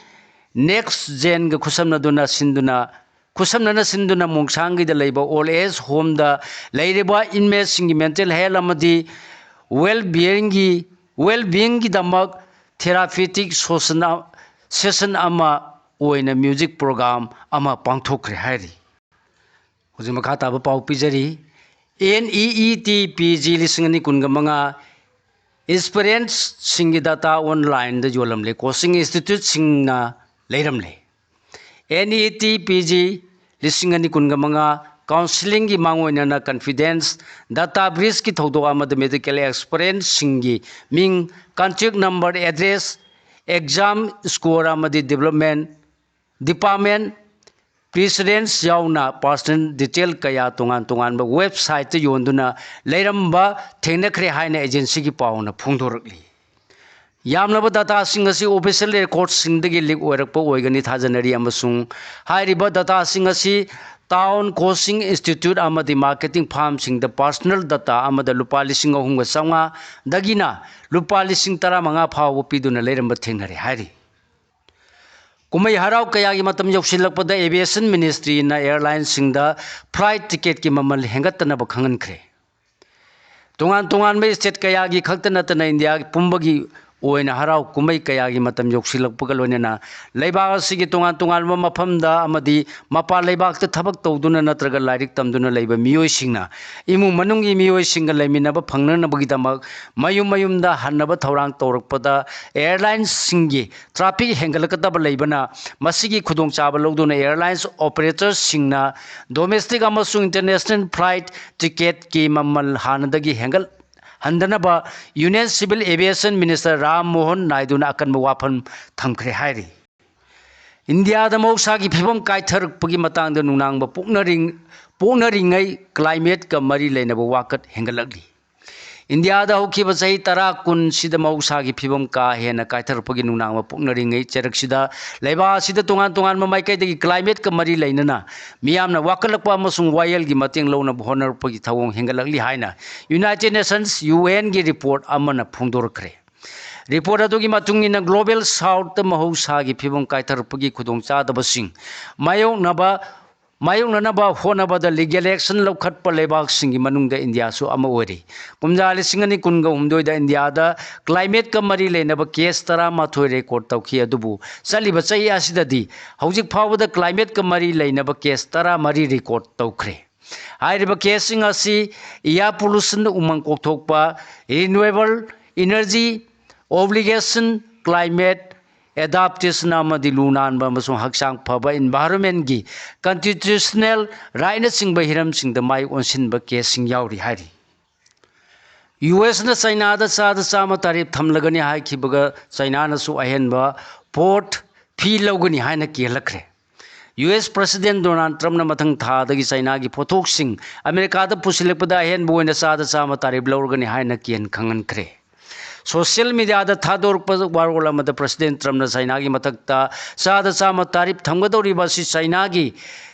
Next Genꯒ ꯈꯨꯠꯁꯝꯅꯗꯨꯅ ꯁꯤꯟꯗꯨꯅ ꯈꯨꯠꯁꯝꯅꯅ ꯁꯤꯟꯗꯨꯅ ꯃꯣꯡꯁꯥꯡꯒꯤꯗ ꯂꯩꯕ old age homeꯗ ꯂꯩꯔꯤꯕ inmateꯁꯤꯡꯒꯤ mental health ꯑꯃꯗꯤ well beingꯒꯤ well beingꯒꯤꯗꯃꯛ therapeutic session session ꯑꯃ ꯑꯣꯏꯅ music program ꯑꯃ ꯄꯥꯡꯊꯣꯛꯈ꯭ꯔꯦ ꯍꯥꯏꯔꯤ꯫ ꯍꯧꯖꯤꯛ ꯃꯈꯥ ꯇꯥꯕ ꯄꯥꯎ ꯄꯤꯖꯔꯤ꯫ NEET PG ꯂꯤꯁꯤꯡ ꯑꯅꯤ ꯀꯨꯟꯒ ꯃꯉꯥ aspirantꯁꯤꯡꯒꯤ data onlineꯗ ꯌꯣꯜꯂꯝꯂꯦ, coaching instituteꯁꯤꯡꯅ ꯂꯩꯔꯝꯂꯦ꯫ NEET PG ꯂꯤꯁꯤꯡ ꯑꯅꯤ ꯀꯨꯟꯒ ꯃꯉꯥ counselling ꯒꯤ ꯃꯥꯡꯑꯣꯏꯅꯅ confidence data breachꯀꯤ ꯊꯧꯗꯣꯛ ꯑꯃꯗ medical aspirantꯁꯤꯡꯒꯤ ꯃꯤꯡ, contact number, address, exam score ꯑꯃꯗꯤ development department precedence ꯌꯥꯎꯅ personal detail ꯀꯌꯥ ꯇꯣꯉꯥꯟ ꯇꯣꯉꯥꯟꯕ websiteꯇ ꯌꯣꯟꯗꯨꯅ ꯂꯩꯔꯝꯕ ꯊꯦꯡꯅꯈ꯭ꯔꯦ ꯍꯥꯏꯅ agencyꯒꯤ ꯄꯥꯎꯅ ꯐꯣꯡꯗꯣꯔꯛꯂꯤ꯫ ꯌꯥꯝꯂꯕ dataꯁꯤꯡ ꯑꯁꯤ official recordꯁꯤꯡꯗꯒꯤ leak ꯑꯣꯏꯔꯛꯄ ꯑꯣꯏꯒꯅꯤ ꯊꯥꯖꯅꯔꯤ ꯑꯃꯁꯨꯡ ꯍꯥꯏꯔꯤꯕ dataꯁꯤꯡ ꯑꯁꯤ town coaching institute ꯑꯃꯗꯤ marketing firmꯁꯤꯡꯗ personal data ꯑꯃꯗ ꯂꯨꯄꯥ ꯂꯤꯁꯤꯡ ꯑꯍꯨꯝꯒ ꯆꯥꯝꯃꯉꯥꯗꯒꯤꯅ ꯂꯨꯄꯥ ꯂꯤꯁꯤꯡ ꯇꯔꯥꯃꯉꯥ ꯐꯥꯎꯕ ꯄꯤꯗꯨꯅ ꯂꯩꯔꯝꯕ ꯊꯦꯡꯅꯔꯦ ꯍꯥꯏꯔꯤ꯫ ꯀꯨꯝꯍꯩ ꯍꯔꯥꯎ ꯀꯌꯥꯒꯤ ꯃꯇꯝ ꯌꯧꯁꯤꯜꯂꯛꯄꯗ aviation ministryꯅ airlineꯁꯤꯡꯗ flight ticketꯀꯤ ꯃꯃꯜ ꯍꯦꯟꯒꯠꯇꯅꯕ ꯈꯪꯍꯟꯈ꯭ꯔꯦ꯫ ꯇꯣꯉꯥꯟ ꯇꯣꯉꯥꯟꯕ state ꯀꯌꯥꯒꯤ ꯈꯛꯇ ꯅꯠꯇꯅ ꯏꯟꯗꯤꯌꯥ ꯄꯨꯝꯕꯒꯤ ꯑꯣꯏꯅ ꯍꯔꯥꯎ ꯀꯨꯝꯍꯩ ꯀꯌꯥꯒꯤ ꯃꯇꯝ ꯌꯧꯁꯤꯜꯂꯛꯄꯒ ꯂꯣꯏꯅꯅ ꯂꯩꯕꯥꯛ ꯑꯁꯤꯒꯤ ꯇꯣꯉꯥꯟ ꯇꯣꯉꯥꯟꯕ ꯃꯐꯝꯗ ꯑꯃꯗꯤ ꯃꯄꯥꯟ ꯂꯩꯕꯥꯛꯇ ꯊꯕꯛ ꯇꯧꯗꯨꯅ ꯅꯠꯇ꯭ꯔꯒ ꯂꯥꯏꯔꯤꯛ ꯇꯝꯗꯨꯅ ꯂꯩꯕ ꯃꯤꯑꯣꯏꯁꯤꯡꯅ, ꯏꯃꯨꯡ ꯃꯅꯨꯡꯒꯤ ꯃꯤꯑꯣꯏꯁꯤꯡꯒ ꯂꯩꯃꯤꯟꯅꯕ ꯐꯪꯅꯅꯕꯒꯤꯗꯃꯛ ꯃꯌꯨꯝ ꯃꯌꯨꯝꯗ ꯍꯟꯅꯕ ꯊꯧꯔꯥꯡ ꯇꯧꯔꯛꯄꯗ airlineꯁꯤꯡꯒꯤ traffic ꯍꯦꯟꯒꯠꯂꯛꯀꯗꯕ ꯂꯩꯕꯅ ꯃꯁꯤꯒꯤ ꯈꯨꯗꯣꯡꯆꯥꯕ ꯂꯧꯗꯨꯅ airlines operatorꯁꯤꯡꯅ domestic ꯑꯃꯁꯨꯡ international flight ticketꯀꯤ ꯃꯃꯜ ꯍꯥꯟꯅꯗꯒꯤ ꯍꯦꯟꯒꯠꯍꯟꯗꯅꯕ Union Civil Aviation Minister Ram Mohan ꯅꯥꯏꯗꯨꯅ ꯑꯀꯟꯕ ꯋꯥꯐꯝ ꯊꯝꯈ꯭ꯔꯦ ꯍꯥꯏꯔꯤ꯫ ꯏꯟꯗꯤꯌꯥꯗ ꯃꯍꯧꯁꯥꯒꯤ ꯐꯤꯕꯝ ꯀꯥꯏꯊꯔꯛꯄꯒꯤ ꯃꯇꯥꯡꯗ ꯅꯨꯡꯅꯥꯡꯕ ꯄꯣꯛꯅꯔꯤꯡ-, ꯄꯣꯛꯅꯔꯤꯉꯩ climate-ꯀ ꯃꯔꯤ ꯂꯩꯅꯕ ꯋꯥꯀꯠ ꯍꯦꯟꯒꯠꯂꯛꯂꯤ꯫ ꯏꯟꯗꯤꯌꯥꯗ ꯍꯧꯈꯤꯕ ꯆꯍꯤ ꯇꯔꯥ ꯀꯨꯟꯁꯤꯗ ꯃꯍꯧꯁꯥꯒꯤ ꯐꯤꯕꯝ ꯀꯥ ꯍꯦꯟꯅ ꯀꯥꯏꯊꯔꯛꯄꯒꯤ ꯅꯨꯡꯅꯥꯡꯕ ꯄꯣꯛꯅꯔꯤꯉꯩ ꯆꯩꯔꯛꯁꯤꯗ ꯂꯩꯕꯥꯛ ꯑꯁꯤꯗ ꯇꯣꯉꯥꯟ ꯇꯣꯉꯥꯟꯕ ꯃꯥꯏꯀꯩꯗꯒꯤ climate-ꯀ ꯃꯔꯤ ꯂꯩꯅꯅ ꯃꯤꯌꯥꯝꯅ ꯋꯥꯀꯠꯂꯛꯄ ꯑꯃꯁꯨꯡ ꯋꯥꯌꯦꯜꯒꯤ ꯃꯇꯦꯡ ꯂꯧꯅꯕ ꯍꯣꯠꯅꯔꯛꯄꯒꯤ ꯊꯧꯑꯣꯡ ꯍꯦꯟꯒꯠꯂꯛꯂꯤ ꯍꯥꯏꯅ United Nations, U N-ꯒꯤ report ꯑꯃꯅ ꯐꯣꯡꯗꯣꯔꯛꯈ꯭ꯔꯦ꯫ Report ꯑꯗꯨꯒꯤ ꯃꯇꯨꯡ ꯏꯟꯅ, global south-ꯇ ꯃꯍꯧꯁꯥꯒꯤ ꯐꯤꯕꯝ ꯀꯥꯏꯊꯔꯛꯄꯒꯤ ꯈꯨꯗꯣꯡꯆꯥꯗꯕꯁꯤꯡ ꯃꯥꯌꯣꯛꯅꯕ, ꯃꯥꯌꯣꯛꯅꯅꯕ ꯍꯣꯠꯅꯕꯗ legal action ꯂꯧꯈꯠꯄ ꯂꯩꯕꯥꯛꯁꯤꯡꯒꯤ ꯃꯅꯨꯡꯗ ꯏꯟꯗꯤꯌꯥꯁꯨ ꯑꯃ ꯑꯣꯏꯔꯤ꯫ ꯀꯨꯝꯖꯥ ꯂꯤꯁꯤꯡ ꯑꯅꯤ ꯀꯨꯟꯒ ꯍꯨꯝꯗꯣꯏꯗ ꯏꯟꯗꯤꯌꯥꯗ climate-ꯀ ꯃꯔꯤ ꯂꯩꯅꯕ case ꯇꯔꯥꯃꯥꯊꯣꯏ record ꯇꯧꯈꯤ, ꯑꯗꯨꯕꯨ ꯆꯠꯂꯤꯕ ꯆꯍꯤ ꯑꯁꯤꯗꯗꯤ ꯍꯧꯖꯤꯛ ꯐꯥꯎꯕꯗ climate-ꯀ ꯃꯔꯤ ꯂꯩꯅꯕ case ꯇꯔꯥꯃꯔꯤ record ꯇꯧꯈ꯭ꯔꯦ꯫ ꯍꯥꯏꯔꯤꯕ case-ꯁꯤꯡ ꯑꯁꯤ air pollution, ꯎꯃꯪ ꯀꯣꯛꯊꯣꯛꯄ, renewable energy, obligation, climate adaptation ꯑꯃꯗꯤ ꯂꯨ ꯅꯥꯟꯕ ꯑꯃꯁꯨꯡ ꯍꯛꯆꯥꯡ ꯐꯕ environment-ꯀꯤ constitutional right-ꯅꯆꯤꯡꯕ ꯍꯤꯔꯝꯁꯤꯡꯗ ꯃꯥꯏ ꯑꯣꯟꯁꯤꯟꯕ case-ꯁꯤꯡ ꯌꯥꯎꯔꯤ ꯍꯥꯏꯔꯤ꯫ U S-ꯅ ꯆꯩꯅꯥꯗ ꯆꯥꯗ ꯆꯥꯝꯃ tariff ꯊꯝꯂꯒꯅꯤ ꯍꯥꯏꯈꯤꯕꯒ ꯆꯩꯅꯥꯅꯁꯨ ꯑꯍꯦꯟꯕ port fee ꯂꯧꯒꯅꯤ ꯍꯥꯏꯅ ꯀꯤꯍꯜꯂꯛꯈ꯭ꯔꯦ꯫ U S President Donald Trump-ꯅ ꯃꯊꯪ ꯊꯥꯗꯒꯤ ꯆꯩꯅꯥꯒꯤ ꯄꯣꯠꯊꯣꯛꯁꯤꯡ ꯑꯃꯦꯔꯤꯀꯥꯗ ꯄꯨꯁꯤꯜꯂꯛꯄꯗ ꯑꯍꯦꯟꯕ ꯑꯣꯏꯅ ꯆꯥꯗ ꯆꯥꯝꯃ tariff ꯂꯧꯔꯒꯅꯤ ꯍꯥꯏꯅ ꯀꯤꯍꯟ ꯈꯪꯍꯟꯈ꯭ꯔꯦ꯫ Social media-ꯗ ꯊꯥꯗꯣꯔꯛꯄ ꯋꯥꯔꯣꯜ ꯑꯃꯗ President Trump-ꯅ ꯆꯩꯅꯥꯒꯤ ꯃꯊꯛꯇ ꯆꯥꯗ ꯆꯥꯝꯃ tariff ꯊꯝꯒꯗꯧꯔꯤꯕ ꯑꯁꯤ ꯆꯩꯅꯥꯒꯤ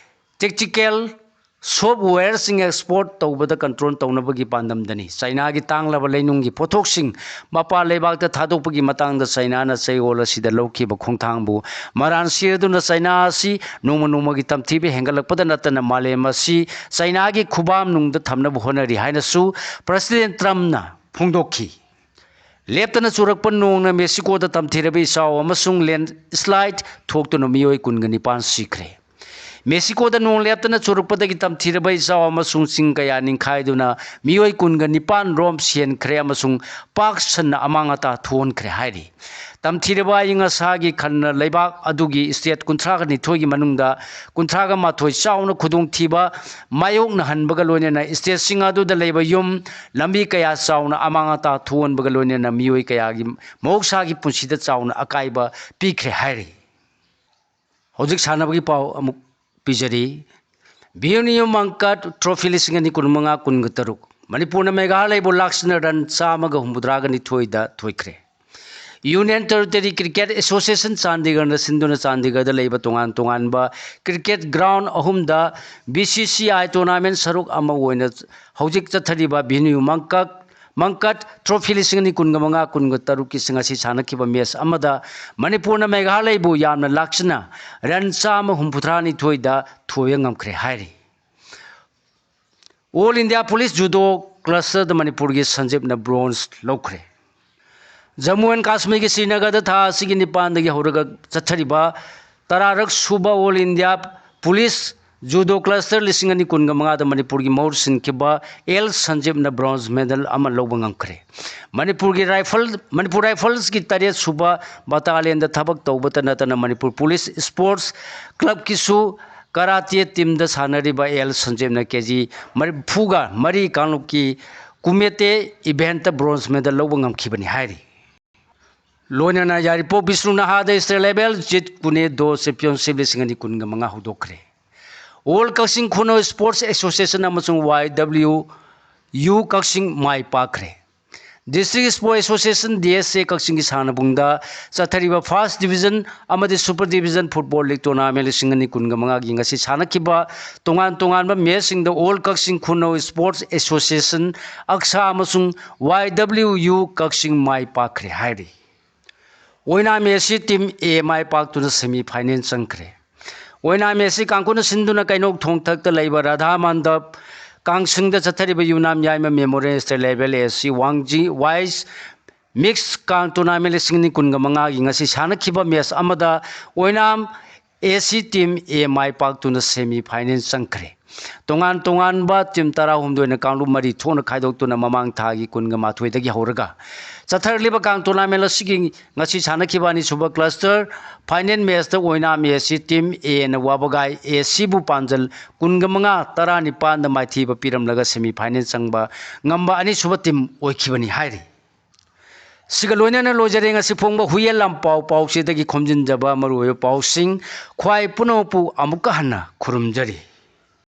tactical software-ꯁꯤꯡ export ꯇꯧꯕꯗ control ꯇꯧꯅꯕꯒꯤ ꯄꯥꯟꯗꯝꯗꯅꯤ꯫ ꯆꯩꯅꯥꯒꯤ ꯇꯥꯡꯂꯕ ꯂꯩꯅꯨꯡꯒꯤ ꯄꯣꯠꯊꯣꯛꯁꯤꯡ ꯃꯄꯥꯟ ꯂꯩꯕꯥꯛꯇ ꯊꯥꯗꯣꯛꯄꯒꯤ ꯃꯇꯥꯡꯗ ꯆꯩꯅꯥꯅ ꯆꯌꯣꯜ ꯑꯁꯤꯗ ꯂꯧꯈꯤꯕ ꯈꯣꯡꯊꯥꯡꯕꯨ ꯃꯔꯥꯟ ꯁꯤꯔꯗꯨꯅ ꯆꯩꯅꯥ ꯑꯁꯤ ꯅꯣꯡꯃ ꯅꯣꯡꯃꯒꯤ ꯇꯝꯊꯤꯕ ꯍꯦꯟꯒꯠꯂꯛꯄꯗ ꯅꯠꯇꯅ ꯃꯥꯂꯦꯝ ꯑꯁꯤ ꯆꯩꯅꯥꯒꯤ ꯈꯨꯕꯥꯝꯅꯨꯡꯗ ꯊꯝꯅꯕ ꯍꯣꯠꯅꯔꯤ ꯍꯥꯏꯅꯁꯨ President Trump-ꯅ ꯐꯣꯡꯗꯣꯛꯈꯤ꯫ ꯂꯦꯞꯇꯅ ꯆꯨꯔꯛꯄ ꯅꯣꯡꯅ ꯃꯦꯛꯁꯤꯀꯣꯗ ꯇꯝꯊꯤꯔꯕ ꯏꯆꯥꯎ ꯑꯃꯁꯨꯡ landslide ꯊꯣꯛꯇꯨꯅ ꯃꯤꯑꯣꯏ ꯀꯨꯟꯒ ꯅꯤꯄꯥꯟ ꯁꯤꯈ꯭ꯔꯦ꯫ ꯃꯦꯛꯁꯤꯀꯣꯗ ꯅꯣꯡ ꯂꯦꯞꯇꯅ ꯆꯨꯔꯛꯄꯗꯒꯤ ꯇꯝꯊꯤꯔꯕ ꯏꯆꯥꯎ ꯑꯃꯁꯨꯡ ꯆꯤꯡ ꯀꯌꯥ ꯅꯤꯡꯈꯥꯏꯗꯨꯅ ꯃꯤꯑꯣꯏ ꯀꯨꯟꯒ ꯅꯤꯄꯥꯟ ꯔꯣꯝ ꯁꯦꯟꯈ꯭ꯔꯦ ꯑꯃꯁꯨꯡ ꯄꯥꯛ ꯁꯟꯅ ꯑꯃꯥꯡ ꯑꯇꯥ ꯊꯣꯛꯍꯟꯈ꯭ꯔꯦ ꯍꯥꯏꯔꯤ꯫ ꯇꯝꯊꯤꯔꯕ ꯑꯏꯪ ꯑꯁꯥꯒꯤ ꯈꯜꯅ ꯂꯩꯕꯥꯛ ꯑꯗꯨꯒꯤ state ꯀꯨꯟꯊ꯭ꯔꯥꯒ ꯅꯤꯊꯣꯏꯒꯤ ꯃꯅꯨꯡꯗ ꯀꯨꯟꯊ꯭ꯔꯥꯒ ꯃꯥꯊꯣꯏ ꯆꯥꯎꯅ ꯈꯨꯗꯣꯡꯊꯤꯕ ꯃꯥꯌꯣꯛꯅꯍꯟꯕꯒ ꯂꯣꯏꯅꯅ state-ꯁꯤꯡ ꯑꯗꯨꯗ ꯂꯩꯕ ꯌꯨꯝ, ꯂꯝꯕꯤ ꯀꯌꯥ ꯆꯥꯎꯅ ꯑꯃꯥꯡ ꯑꯇꯥ ꯊꯣꯛꯍꯟꯕꯒ ꯂꯣꯏꯅꯅ ꯃꯤꯑꯣꯏ ꯀꯌꯥꯒꯤ ꯃꯍꯧꯁꯥꯒꯤ ꯄꯨꯟꯁꯤꯗ ꯆꯥꯎꯅ ꯑꯀꯥꯏꯕ ꯄꯤꯈ꯭ꯔꯦ ꯍꯥꯏꯔꯤ꯫ ꯍꯧꯖꯤꯛ ꯁꯥꯟꯅꯕꯒꯤ ꯄꯥꯎ ꯑꯃꯨꯛ ꯄꯤꯖꯔꯤ꯫ ꯚꯤꯅꯨ ꯃꯪꯀꯠ ꯇ꯭ꯔꯣꯐꯤ ꯂꯤꯁꯤꯡ ꯑꯅꯤ ꯀꯨꯟꯃꯉꯥ ꯀꯨꯟꯒ ꯇꯔꯨꯛ꯫ ꯃꯅꯤꯄꯨꯔꯅ ꯃꯦꯘꯥꯂꯌꯕꯨ ꯂꯥꯛꯁꯤꯟꯅ ꯔꯟ ꯆꯥꯝꯃꯒ ꯍꯨꯝꯐꯨꯇꯔꯥꯒ ꯅꯤꯊꯣꯏꯗ ꯊꯣꯏꯈ꯭ꯔꯦ꯫ ꯌꯨꯅꯤꯌꯟ ꯇꯦꯔꯤꯇꯣꯔꯤ ꯀ꯭ꯔꯤꯀꯦꯠ ꯑꯦꯁꯣꯁꯤꯌꯦꯁꯟ ꯆꯥꯟꯗꯤꯒꯔꯅ ꯁꯤꯟꯗꯨꯅ ꯆꯥꯟꯗꯤꯒꯔꯗ ꯂꯩꯕ ꯇꯣꯉꯥꯟ ꯇꯣꯉꯥꯟꯕ ꯀ꯭ꯔꯤꯀꯦꯠ ꯒ꯭ꯔꯥꯎꯟ ꯑꯍꯨꯝꯗ B C C I tournament ꯁꯔꯨꯛ ꯑꯃ ꯑꯣꯏꯅ ꯍꯧꯖꯤꯛ ꯆꯠꯊꯔꯤꯕ ꯚꯤꯅꯨ ꯃꯪꯀꯠ ꯃꯪꯀꯠ ꯇ꯭ꯔꯣꯐꯤ ꯂꯤꯁꯤꯡ ꯑꯅꯤ ꯀꯨꯟꯒ ꯃꯉꯥ ꯀꯨꯟꯒ ꯇꯔꯨꯛꯀꯤ ꯉꯁꯤ ꯁꯥꯟꯅꯈꯤꯕ ꯃꯦꯆ ꯑꯃꯗ ꯃꯅꯤꯄꯨꯔꯅ ꯃꯦꯘꯥꯂꯌꯕꯨ ꯌꯥꯝꯅ ꯂꯥꯛꯁꯤꯟꯅ ꯔꯟ ꯆꯥꯝꯃ ꯍꯨꯝꯐꯨꯇꯔꯥ ꯅꯤꯊꯣꯏꯗ ꯊꯣꯏꯕ ꯉꯝꯈ꯭ꯔꯦ ꯍꯥꯏꯔꯤ꯫ ꯑꯣꯜ ꯏꯟꯗꯤꯌꯥ ꯄꯨꯂꯤꯁ ꯖꯨꯗꯣ ꯀ꯭ꯂꯁꯇꯔꯗ ꯃꯅꯤꯄꯨꯔꯒꯤ ꯁꯟꯖꯤꯞꯅ ꯕ꯭ꯔꯣꯟꯖ ꯂꯧꯈ꯭ꯔꯦ꯫ ꯖꯝꯃꯨ ꯑꯦꯟ ꯀꯥꯁꯃꯤꯔꯒꯤ ꯁ꯭ꯔꯤꯅꯒꯔꯗ ꯊꯥ ꯑꯁꯤꯒꯤ ꯅꯤꯄꯥꯟꯗꯒꯤ ꯍꯧꯔꯒ ꯆꯠꯊꯔꯤꯕ ꯇꯔꯥꯔꯛ ꯁꯨꯕ all India police judo cluster ꯂꯤꯁꯤꯡ ꯑꯅꯤ ꯀꯨꯟꯒ ꯃꯉꯥꯗ ꯃꯅꯤꯄꯨꯔꯒꯤ ꯃꯍꯨꯠ ꯁꯤꯟꯈꯤꯕ ꯑꯦꯜ ꯁꯟꯖꯤꯞꯅ ꯕ꯭ꯔꯣꯟꯖ ꯃꯦꯗꯜ ꯑꯃ ꯂꯧꯕ ꯉꯝꯈ꯭ꯔꯦ꯫ ꯃꯅꯤꯄꯨꯔꯒꯤ ꯔꯥꯏꯐꯜ, ꯃꯅꯤꯄꯨꯔ ꯔꯥꯏꯐꯜꯁꯀꯤ ꯇꯔꯦꯠ ꯁꯨꯕ ꯕꯇꯥꯂꯤꯌꯟꯗ ꯊꯕꯛ ꯇꯧꯕꯇ ꯅꯠꯇꯅ ꯃꯅꯤꯄꯨꯔ ꯄꯨꯂꯤꯁ ꯁ꯭ꯄꯣꯔꯠꯁ ꯀ꯭ꯂꯕꯀꯤꯁꯨ ꯀꯔꯥꯇꯦ ꯇꯤꯝꯗ ꯁꯥꯟꯅꯔꯤꯕ ꯑꯦꯜ ꯁꯟꯖꯤꯞꯅ ꯀꯦ ꯖꯤ ꯃꯔꯤꯐꯨꯒ ꯃꯔꯤ ꯀꯥꯡꯂꯨꯞꯀꯤ ꯀꯨꯃꯦꯇꯦ ꯏꯚꯦꯟꯠꯇ ꯕ꯭ꯔꯣꯟꯖ ꯃꯦꯗꯜ ꯂꯧꯕ ꯉꯝꯈꯤꯕꯅꯤ ꯍꯥꯏꯔꯤ꯫ ꯂꯣꯏꯅꯅ ꯌꯥꯏꯔꯤꯄꯣꯛ ꯕꯤꯁꯅꯨ ꯅꯍꯥꯗ state level jeet kune do championship ꯂꯤꯁꯤꯡ ꯑꯅꯤ ꯀꯨꯟꯒ ꯃꯉꯥ ꯍꯧꯗꯣꯛꯈ꯭ꯔꯦ꯫ All Kakching Khunou sports association ꯑꯃꯁꯨꯡ ꯋꯥꯏ ꯗꯕ꯭ꯂꯤꯎ ꯌꯨ ꯀꯛꯆꯤꯡ ꯃꯥꯏ ꯄꯥꯛꯈ꯭ꯔꯦ꯫ District sports association, D S A, ꯀꯛꯆꯤꯡꯒꯤ ꯁꯥꯟꯅꯕꯨꯡꯗ ꯆꯠꯊꯔꯤꯕ ꯐꯥꯔꯁ ꯗꯤꯕꯤꯖꯟ ꯑꯃꯗꯤ super division football league tournament ꯂꯤꯁꯤꯡ ꯑꯅꯤ ꯀꯨꯟꯒ ꯃꯉꯥꯒꯤ ꯉꯁꯤ ꯁꯥꯟꯅꯈꯤꯕ ꯇꯣꯉꯥꯟ ꯇꯣꯉꯥꯟꯕ ꯃꯦꯆꯁꯤꯡꯗ all Kakching Khunou sports association, ꯑꯛꯁꯥ ꯑꯃꯁꯨꯡ ꯋꯥꯏ ꯗꯕ꯭ꯂꯤꯎ ꯌꯨ ꯀꯛꯆꯤꯡ ꯃꯥꯏ ꯄꯥꯛꯈ꯭ꯔꯦ ꯍꯥꯏꯔꯤ꯫ ꯑꯣꯏꯅꯥꯝ ꯑꯦ ꯁꯤ ꯇꯤꯝ ꯑꯦ ꯃꯥꯏ ꯄꯥꯛꯇꯨꯅ ꯁꯦꯃꯤ ꯐꯥꯏꯅꯦꯜ ꯆꯪꯈ꯭ꯔꯦ꯫ ꯑꯣꯏꯅꯥꯝ ꯑꯦ ꯁꯤ ꯀꯥꯡꯈꯨꯅ ꯁꯤꯟꯗꯨꯅ ꯀꯩꯅꯧ ꯊꯣꯡꯊꯛꯇ ꯂꯩꯕ ꯔꯥꯙꯥ ꯃꯟꯗꯞ ꯀꯥꯡꯁꯤꯡꯗ ꯆꯠꯊꯔꯤꯕ ꯌꯨꯅꯥꯝ ꯌꯥꯏꯃ ꯃꯦꯃꯣꯔꯤꯌꯦꯜ ꯁ꯭ꯇꯦꯠ ꯂꯦꯚꯦꯜ ꯑꯦ ꯁꯤ ꯋꯥꯡꯖꯤꯡ ꯋꯥꯏꯁ ꯃꯤꯛꯁ ꯀꯥꯡ ꯇꯣꯔꯅꯥꯃꯦꯟ ꯂꯤꯁꯤꯡ ꯑꯅꯤ ꯀꯨꯟꯒ ꯃꯉꯥꯒꯤ ꯉꯁꯤ ꯁꯥꯟꯅꯈꯤꯕ ꯃꯦꯆ ꯑꯃꯗ ꯑꯣꯏꯅꯥꯝ ꯑꯦ ꯁꯤ ꯇꯤꯝ ꯑꯦ ꯃꯥꯏ ꯄꯥꯛꯇꯨꯅ ꯁꯦꯃꯤ ꯐꯥꯏꯅꯦꯜ ꯆꯪꯈ꯭ꯔꯦ꯫ ꯇꯣꯉꯥꯟ ꯇꯣꯉꯥꯟꯕ ꯇꯤꯝ ꯇꯔꯥꯍꯨꯝꯗꯣꯏꯅ ꯀꯥꯡꯂꯨꯞ ꯃꯔꯤ ꯊꯣꯛꯅ ꯈꯥꯏꯗꯣꯛꯇꯨꯅ ꯃꯃꯥꯡ ꯊꯥꯒꯤ ꯀꯨꯟꯒ ꯃꯥꯊꯣꯏꯗꯒꯤ ꯍꯧꯔꯒ ꯆꯠꯊꯔꯛꯂꯤꯕ ꯀꯥꯡ ꯇꯣꯔꯅꯥꯃꯦꯟ ꯑꯁꯤꯒꯤ ꯉꯁꯤ ꯁꯥꯟꯅꯈꯤꯕ ꯑꯅꯤꯁꯨꯕ ꯀ꯭ꯂꯁꯇꯔ ꯐꯥꯏꯅꯦꯜ ꯃꯦꯆꯇ ꯑꯣꯏꯅꯥꯝ ꯑꯦ ꯁꯤ ꯇꯤꯝ ꯑꯦꯅ ꯋꯥꯕꯒꯥꯏ ꯑꯦ ꯁꯤꯕꯨ ꯄꯥꯟꯖꯜ ꯀꯨꯟꯒ ꯃꯉꯥ, ꯇꯔꯥꯅꯤꯄꯥꯟꯗ ꯃꯥꯏꯊꯤꯕ ꯄꯤꯔꯝꯂꯒ ꯁꯦꯃꯤ ꯐꯥꯏꯅꯦꯜ ꯆꯪꯕ ꯉꯝꯕ ꯑꯅꯤꯁꯨꯕ ꯇꯤꯝ ꯑꯣꯏꯈꯤꯕꯅꯤ ꯍꯥꯏꯔꯤ꯫ ꯁꯤꯒ ꯂꯣꯏꯅꯅ ꯂꯣꯏꯖꯔꯦ ꯉꯁꯤ ꯐꯣꯡꯕ ꯍꯨꯏꯌꯦꯟ ꯂꯥꯟꯄꯥꯎ ꯄꯥꯎꯆꯦꯗꯒꯤ ꯈꯣꯝꯖꯤꯟꯖꯕ ꯃꯔꯨꯑꯣꯏꯕ ꯄꯥꯎꯁꯤꯡ꯫ ꯈ꯭ꯋꯥꯏ ꯄꯨꯝꯅꯃꯛꯄꯨ ꯑꯃꯨꯛꯀ ꯍꯟꯅ ꯈꯨꯔꯨꯝꯖꯔꯤ꯫